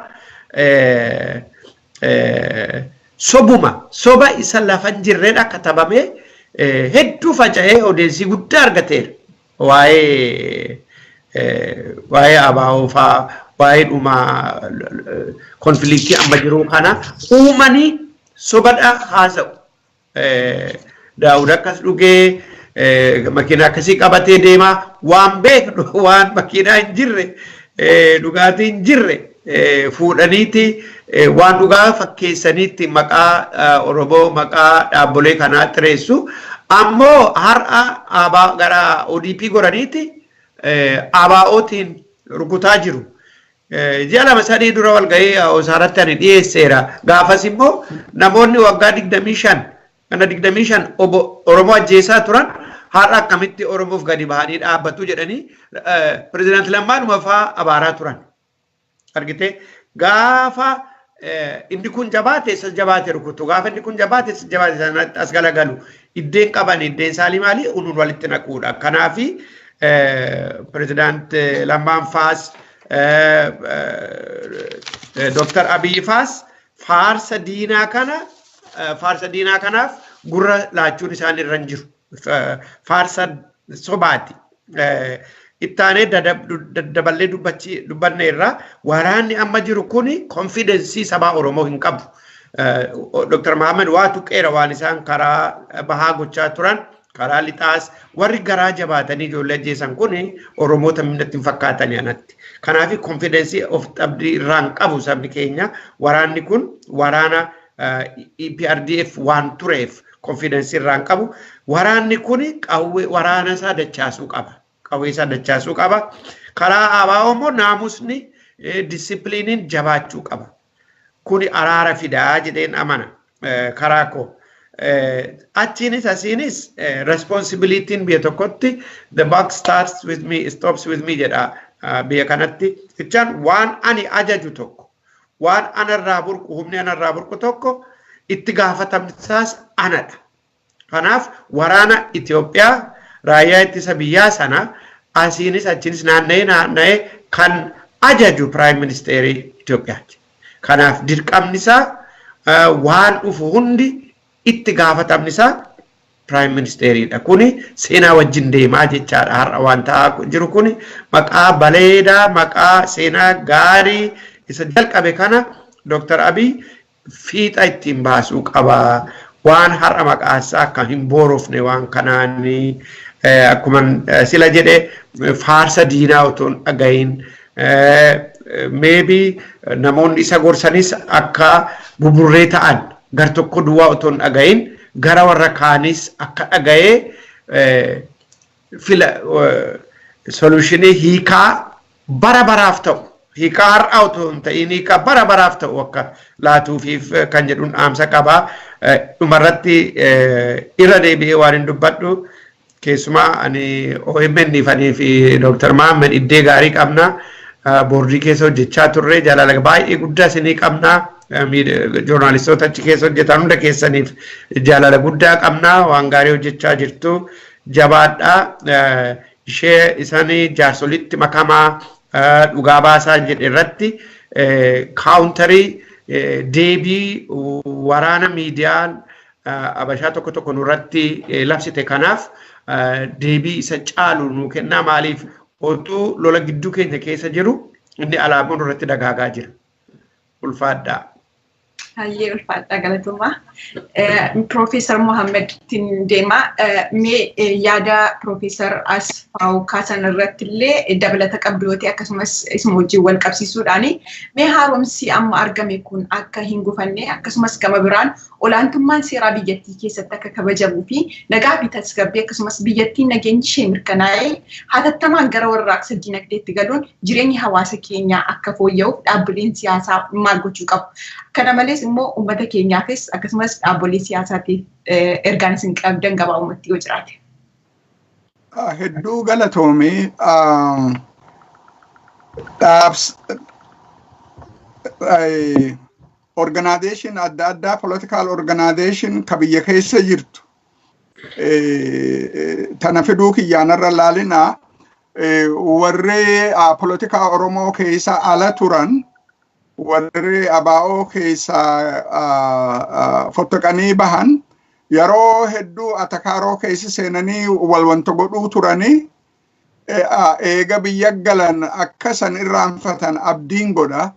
sobuma soba isa lafa hin jirreen katabamee hedduu faca'ee odeessii guddaa argateera. Waa'ee ABO fa'aa, waa'ee dhuma conflictii amma jiru kana uumanii sobadha haasa'u. Daawud akkas dhugee makiinaa akkasii qabatee deemaa, waan beeknu, waan makiinaa hin jirre, dhugaatii hin jirre fuudhaniiti waan dhugaa fakkeessaniitti maqaa Oromoo, maqaa dhaabbolee kanaa xireessu. Ammoo har'a gara ODP goraniiti ABO'tiin rukutaa jiru. Ji'a 2-3 dura walgahii osaaratti ani dhiyeesseera. Gaafas immoo namoonni waggaa 25 kana 25 Oromoo ajjeesaa turan har'a akkamitti Oromoof gadi bahanii dhaabbatu jedhanii pirezidaanti Lammaanuma fa'aa abaaraa turan. Argitee, gaafa inni kun jabaate isa jabaate rukutu, gaafa inni kun jabaate isa jabaate sanatti as galagalu, iddeen qaban iddeen isaanii maali unuun walitti naquudha. Kanaafi pirezidaant Lammaan faas Dooktar Abiyyi faas faarsa diinaa kana, faarsa diinaa kanaaf gurra laachuun isaan irra hin jiru. Faarsa sobaati. Ittaanee daddaballee dubbanne irraa waraanni amma jiru kuni confidence sabaa Oromoo hin qabu. Dr. Mahammad waa tuqeera, waan isaan karaa bahaa gochaa turan. Karaa lixaas warri garaa jabaatanii ijoollee ajjeesan kun Oromoota natti hin fakkaatani anatti. Kanaaf confidence of abdii irraan qabu sabni keenya. Waraanni kun waraana EPRDF waan tureef confidence irraan qabu. Waraanni kun qawwee waraana isaa dachaasuu qaba. Qawwee isaa dachaasuu qaba. Karaa ABO immoo naamusni, discipliiniin jabaachuu qaba. Kuni araara fidaa jedheen amana karaa koo. Achiinis asiinis responsibilityn biyya tokkotti "the buck starts with me, stops with me" jedha biyya kanatti. Jechaan waan ani ajaju tokko, waan anarraa burqu, humni anarraa burqu tokko, itti gaafatamni isaas anadha. Kanaaf waraana Itoophiyaa, raayyaa ittisa biyyaa sana asiinis achiinis naanna'ee naanna'ee kan ajaju Prime Ministerii Itoophiyaati. Kanaaf dirqamni isaa, waan dhufu hundi itti gaafatamni isaa Prime Ministeriidha. Kuni seenaa wajjin deemaa jechaadha. Har'a waan ta'aa jiru kuni maqaa baleedaa, maqaa seenaa gaarii isa jalqabe kana Dr. Abiy fiixa ittiin baasuu qaba. Waan har'a maqaa isaa akka hin boorofne waan kanaanii, akkuma sila jedhe, faarsa diinaa otoo hin dhagahin, maybe namoonni isa gorsanis akka buburree ta'an gar tokko duwwaa otoo hin dhagahin, gara warra kaanis akka dhaga'ee fila solutionii, hiikaa bara baraaf ta'u, hiikaa har'aa otoo hin ta'in hiikaa bara baraaf ta'u akka laatuufiif kan jedhuun dhaamsa qabaa. Dhumarratti irra deebi'ee waan hin dubbadhu, keessumaa ani OMN fanii fi Dr. Mahammed iddee gaarii qabna. Boordii keessa hojjechaa turre, jaalala baay'ee guddaa isinii qabna. Joornaalistoota achi keessa hojjetan hunda keessaniif jaalala guddaa qabna. Waan gaarii hojjechaa jirtu. Jabaadhaa. Ishee isanii jaarsolitti makamaa, dhugaa baasaa jedhe irratti counterii, deebii waraana miidiyaan Abashaa tokko tokko nurratti labsite kanaaf deebii isa caalu nuu kennaa. Maaliif, otuu lola gidduu keenya keessa jiru inni alaabaan nurratti dagaagaa jira. Ulfaadhaa. Hayyee, ulfaadhaa, galatoomaa. Piroofeesar Mohaammed deema. Mee yaada Piroofeesar Asfaaw kaasan irratti illee dabalata qabdu yoo ta'e, akkasumas isuma wajjin wal qabsiisuudhaani, mee haaromsi amma argame kun akka hin gufanne, akkasumas gama biraan olaantummaan seeraa biyyattii keessatti akka kabajamuu fi nagaa fi tasgabbii, akkasumas biyyattiin nageenyi ishee mirkanaa'ee hatattamaan gara warraaqsa dinagdeetti galuun jireenyi hawaasa keenyaa akka fooyya'uuf dhaabbileen siyaasaa maal gochuu qabu? Kana malees immoo uummata keenyaafis akkasumas dhaabbolee siyaasaatiif ergaan isin qabdan gabaabumatti yoo jiraate. Hedduu galatoomii. Dhaabs organization adda addaa, political organization ka biyya keessa jirtu tana fiduu kiyyaanarra laalinaa, warri politikaa Oromoo keessa ala turan, warri ABO keessa fottoqanii bahan, yeroo hedduu atakaaroo keessa seenanii wal wanta godhuu turanii, eega biyya galan akka san irraanfatan abdiin godha.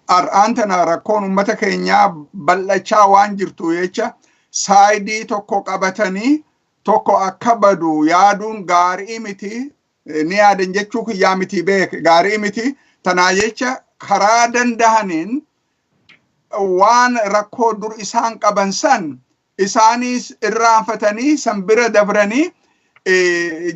Har'aan tana rakkoon uummata keenyaa bal'achaa waan jirtu jecha, sideii tokko qabatanii tokko akka badu yaaduun gaarii miti. Ni yaadan jechuu kiyyaa miti, beek, gaarii miti. Tanaa jecha karaa dandahaniin waan rakkoo dur isaan qaban san isaanis irraanfatanii san bira dabranii,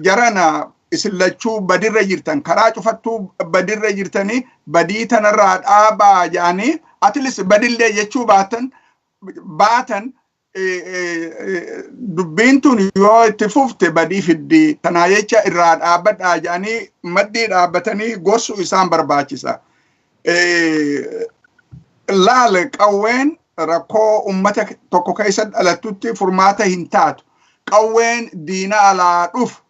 jarana isin lachuu badirra jirtan, karaa cufattuu badirra jirtanii, badii tanarraa dhaabaa jedhanii, at least badillee jechuu baatan, dubbiin tun yoo itti fufte badii fiddi, tanaa jecha irraa dhaabbadhaa jedhanii maddii dhaabbatanii gorsu isaan barbaachisa. Laal, qawween rakkoo ummata tokko keessa dhalattutti furmaata hin taatu. Qawween diina alaa dhufu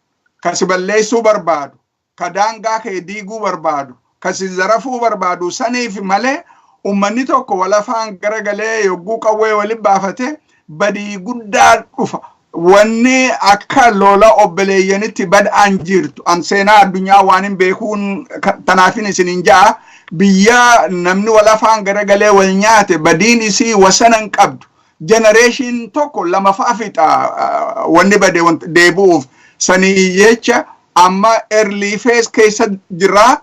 ka si balleessuu barbaadu, ka daangaa kee diiguu barbaadu, ka si zarafuu barbaadu saniif malee, ummanni tokko walafaan garagalee yogguu qawwee waliin baafate badii guddaa dhufa. Wanni akka lola obboleeyyanitti bad'aan jirtu an seenaa addunyaa waan hin beekuun tanaafin isin hin ja'a. Biyya namni walafaan garagalee wal nyaate badiin isii wasana hin qabdu. Generation tokko lama fa'a fixa wanni bade deebi'uuf. Sanii jecha amma early phase keessa jira,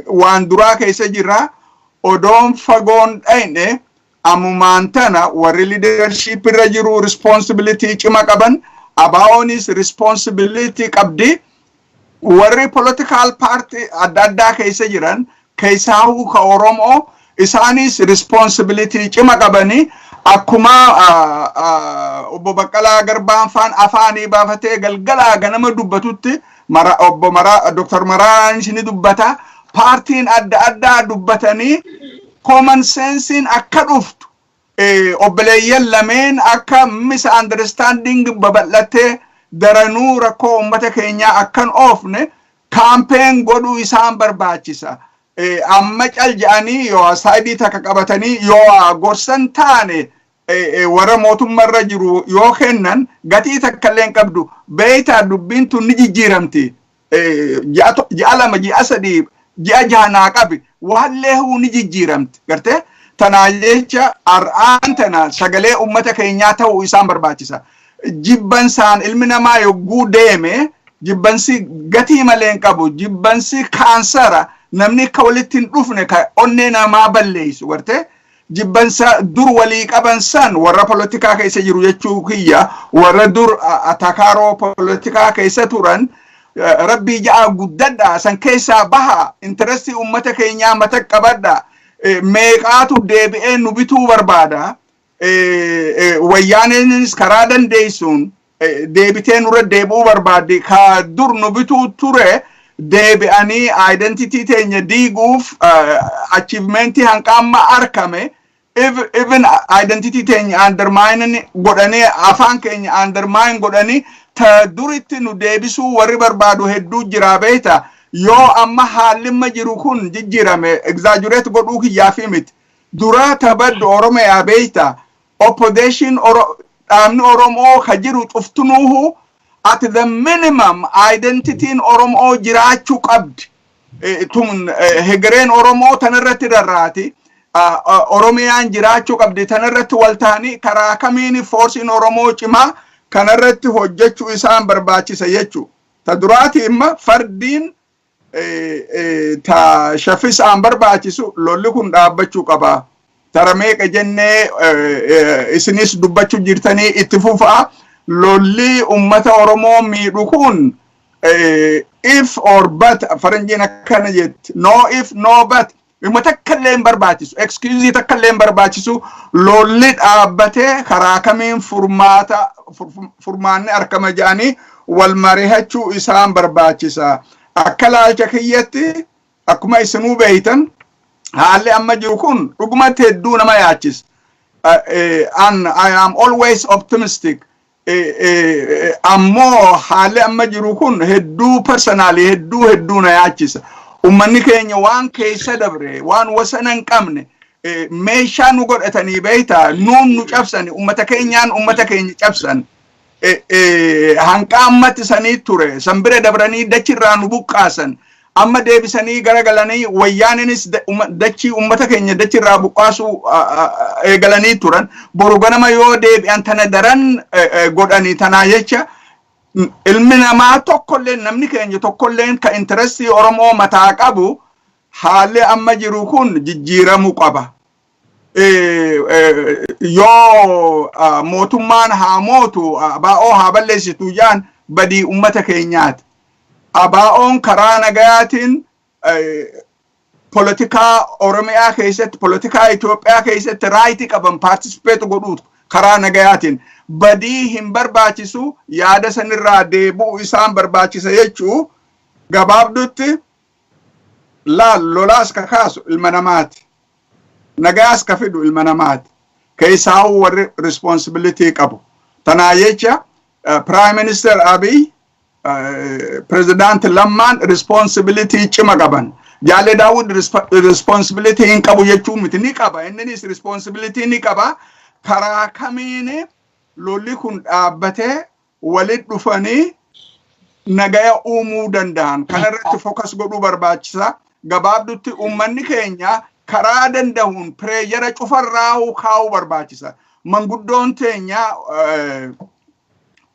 waan duraa keessa jira. Odoon fagoon dhayne, ammumaan tana warri leadership irra jiru responsibility cima qaban, ABO'nis responsibility qabdi. Warri political party adda addaa keessa jiran, keessaahuu ka Oromoo, isaanis responsibility cima qabanii. Akkuma obbo Baqqalaa Garbaan faan afaanii baafatee galgalaa ganama dubbatutti, obbo Maraa, Dr. Maraanis ni dubbata. Paartiin adda addaa dubbatanii common sensein akka dhuftu, obboleeyyan lameen akka misunderstanding babal'atee daranuu rakkoo uummata keenyaa akkan oofne campaign godhuu isaan barbaachisa. Amma cal je'anii yoo side takka qabatanii yoo gorsan taane, warra mootummaarra jiru yoo kennan, gatii takka illee hin qabdu. Beeytaa, dubbiin tun ni jijjiiramti. Ji'a 2, ji'a 3, ji'a 6 naa qabi, waallee huu ni jijjiiramti. Gartee, tanaa jecha har'aan tana sagalee ummata keenyaa ta'uu isaan barbaachisa. Jibbansaan ilmi namaa yogguu deeme, jibbansi gatii malee hin qabu. Jibbansi kaansara namni akka walitti hin dhufne ka onnee namaa balleessu. Gartee, jibbansa dur walii qaban san, warra polotikaa keessa jiru jechuu kiyya, warra dur atakaaroo polotikaa keessa turan, rabbii ja'a guddadha, san keessaa baha, interestii ummata keenyaa mata qabadha. Meeqaatu deebi'ee nu bituu barbaada. Wayyaaneenis karaa dandeessuun deebitee nurra deebi'uu barbaaddi. Ka dur nu bituu ture deebi'anii identity teenya diiguuf, achievementii hanqa amma argame, even identity teenya undermine godhanii, afaan keenya undermine godhanii, ta duritti nu deebisuu warri barbaadu hedduu jira. Beeta, yoo amma haallimma jiru kun jijjiirame, exaggerate godhuu kiyyaafi miti, dura tabaddu Oromiyaa, beeyta, opposition dhaabni Oromoo ka jiru cuftunuuhu at the minimum identityin Oromoo jiraachuu qabdi. Tun hegereen Oromoo tanarratti rarraati. Oromiyaan jiraachuu qabdi, tanarratti wal ta'anii karaa kamiin forceiin Oromoo cimaa kanarratti hojjechuu isaan barbaachisa jechuu. Ta duraati imma fardiin ta shaffisaan barbaachisu, lolli kun dhaabbachuu qaba. Tara meeqa jennee isinis dubbachuu jirtanii, itti fufaa. Lolli ummata Oromoo miidhu kun if or but, faranjiin akkana jetti, no if, no but, dhimma takka illee hin barbaachisu, excuse takka illee hin barbaachisu. Lolli dhaabbatee karaa kamiin furmaata furmaanni argama jedhanii wal marihachuu isaan barbaachisa. Akka laalcha kiyyatti, akkuma isinuu beeytan, haalli amma jiru kun dhugumatti hedduu nama yaachisa. And I am always optimistic. Ammoo haalli amma jiru kun hedduu personally hedduu hedduu na yaachisa. Ummanni keenya waan keessa dabre, waan wasana hin qabne, meeshaa nu godhatanii, beeyta, nuun nu cabsani, ummata keenyaan ummata keenya cabsan. Hanqa ammatti sanii ture san bira dabranii dachirraa nu buqqaasan. Amma deebisanii garagalanii wayyaaninis dachii ummata keenya dachirraa buqqaasuu eegalanii turan. Boru ganama yoo deebi'an tana daran godhanii. Tanaa jecha ilmi namaa tokkolleen, namni keenya tokkolleen ka interestii Oromoo mataa qabu, haalli amma jiru kun jijjiiramuu qaba. Yoo mootummaan haa mootu, ABO haa balleessitu jaan, badii ummata keenyaati. ABO'n karaa nagayaatiin polotikaa Oromiyaa keessatti, polotikaa Itoophiyaa keessatti rightii qaban participate godhuutu karaa nagayaatiin badii hin barbaachisu, yaada sanirraa deebi'u isaan barbaachisa jechuu. Gabaabdutti laal, lolaas ka kaasu ilma namaati. Nagayaas ka fidu ilma namaati. Keessaa'uu warri responsibility qabu. Tanaa jecha Prime Minister Abiy, President Lammaan responsibility cima qaban. Jaalle Daawud responsibility hin qabu jechuu miti, ni qaba. Inninis responsibility ni qaba. Karaa kamiin lolli kun dhaabbatee walit dhufanii nagaya uumuu danda'an kanarratti focus godhuu barbaachisa. Gabaabdutti uummanni keenya karaa danda'uun pressure cufarraa'uu kaa'uu barbaachisa. Manguddoon teenya,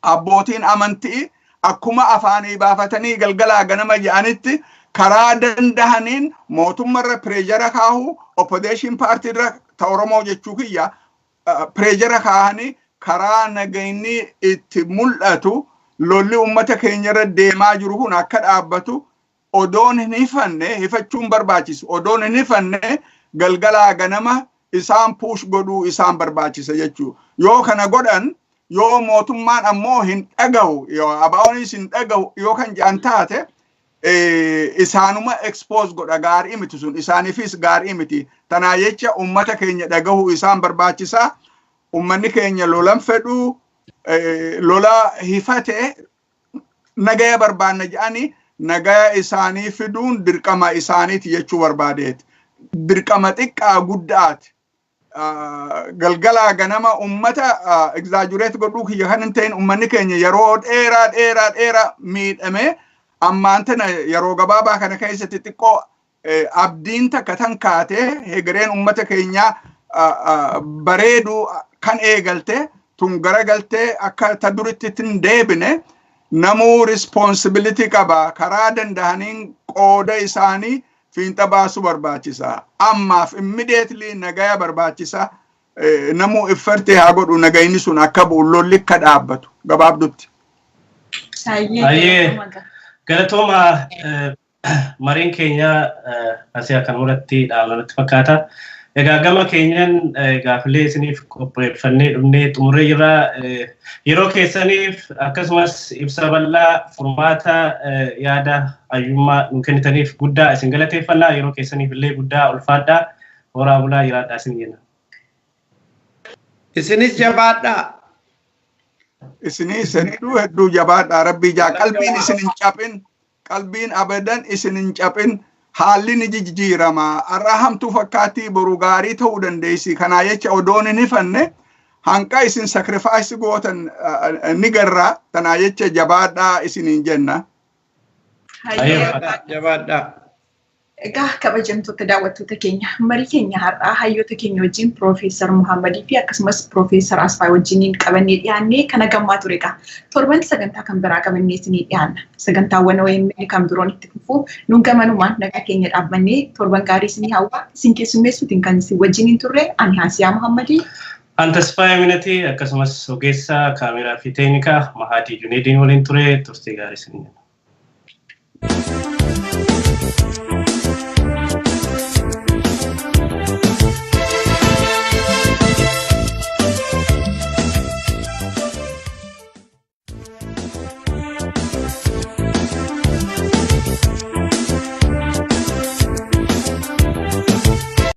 abbootiin amantii, akkuma afaanii baafatanii galgalaa ganama jedhanitti karaa dandahaniin mootummarra pressure kaahu, opposition paartiirra ta Oromoo jechuu kiyya, pressure kaahanii karaa nagayni itti mul'atu, lolli ummata keenyarra deemaa jiru kun akka dhaabbatu odoon hin hifanne, hifachuun barbaachisu, odoon hin hifanne galgalaa ganama isaan push godhuu isaan barbaachisa jechuu. Yoo kana godhan, yoo mootummaan ammoo hin dhagahu, yoo ABO'nis hin dhagahu yoo kan jedhan taate, isaanuma expose godha. Gaarii miti sun, isaaniifis gaarii miti. Tanaa jecha ummata keenya dhagahu isaan barbaachisaa. Ummanni keenya lolan fedhuu, lola hifate, nagaya barbaanna jedhanii nagaya isaanii fiduun dirqama isaaniiti jechuu barbaadeeti. Dirqama xiqqaa guddaati. Galgalaa ganama ummata exaggerate godhuu kiyya kan hin ta'in, ummanni keenya yeroo dheeraa dheeraa dheeraa miidhame, ammaan tana yeroo gabaabaa kana keessatti xiqqoo abdiin takka tan kaatee hegereen ummata keenyaa bareedu kan eegalte tun garagaltee akka ta duritti hin deebine namuu responsibility qaba. Karaa danda'aniin qooda isaanii fiinxa baasuu barbaachisa. Ammaaf immediately nagaya barbaachisa. Namuu effort haa godhu, nagayni sun akka bu'u, lolli akka dhaabbatu gabaabdutti. Baay'ee galatooma. Mariin keenya asii akkan irratti dhaabamatti fakkaata. Egaa gama keenyan gaafilee isiniif qopheeffannee dhufnee xumurree jirra. Yeroo keessaniif akkasumas ibsa bal'aa furmaata yaada hayyummaa nu kennitaniif guddaa isin galateeffannaa. Yeroo keessaniif illee guddaa ulfaadhaa. Horaa bulaa, jiraadhaa isin jenna. Isinis jabaadhaa. Isinis hedduu hedduu jabaadhaa. Rabbii jaa qalbiin isin hin caphin, qalbiin abadan isin hin caphin. Haalli ni jijjiirama. Har'a hamtuu fakkaattii boru gaarii ta'uu dandeessi. Kanaa jecha odoon hin hifanne, hanqa isin sacrifice gootan ni garra. Tanaa jecha jabaadhaa isiniin jenna. Jabaadhaa. Egaa kabajamtoota daawwattoota keenya, marii keenya har'aa hayyoota keenya wajjin, Piroofeesar Muhammadii fi akkasumas Piroofeesar Asfaa wajjiniin qabannee dhiyaannee kana gammaa ture. Egaa torban sagantaa kan biraa qabannee isinii dhiyaanna. Sagantaawwan OMN kan biroon itti fufuu nuun gamanumaan nagaa keenya dhaabbannee torban gaarii isinii hawwaa. Isin keessummeessuutiin kan isin wajjiniin turre ani Haasiyaa Muhammadii. An Tasfaayee Minatii, akkasumas ogeessa kaameraa fi teeknikaa Mahadii Juneediin waliin ture. Turtii gaarii isin jenna.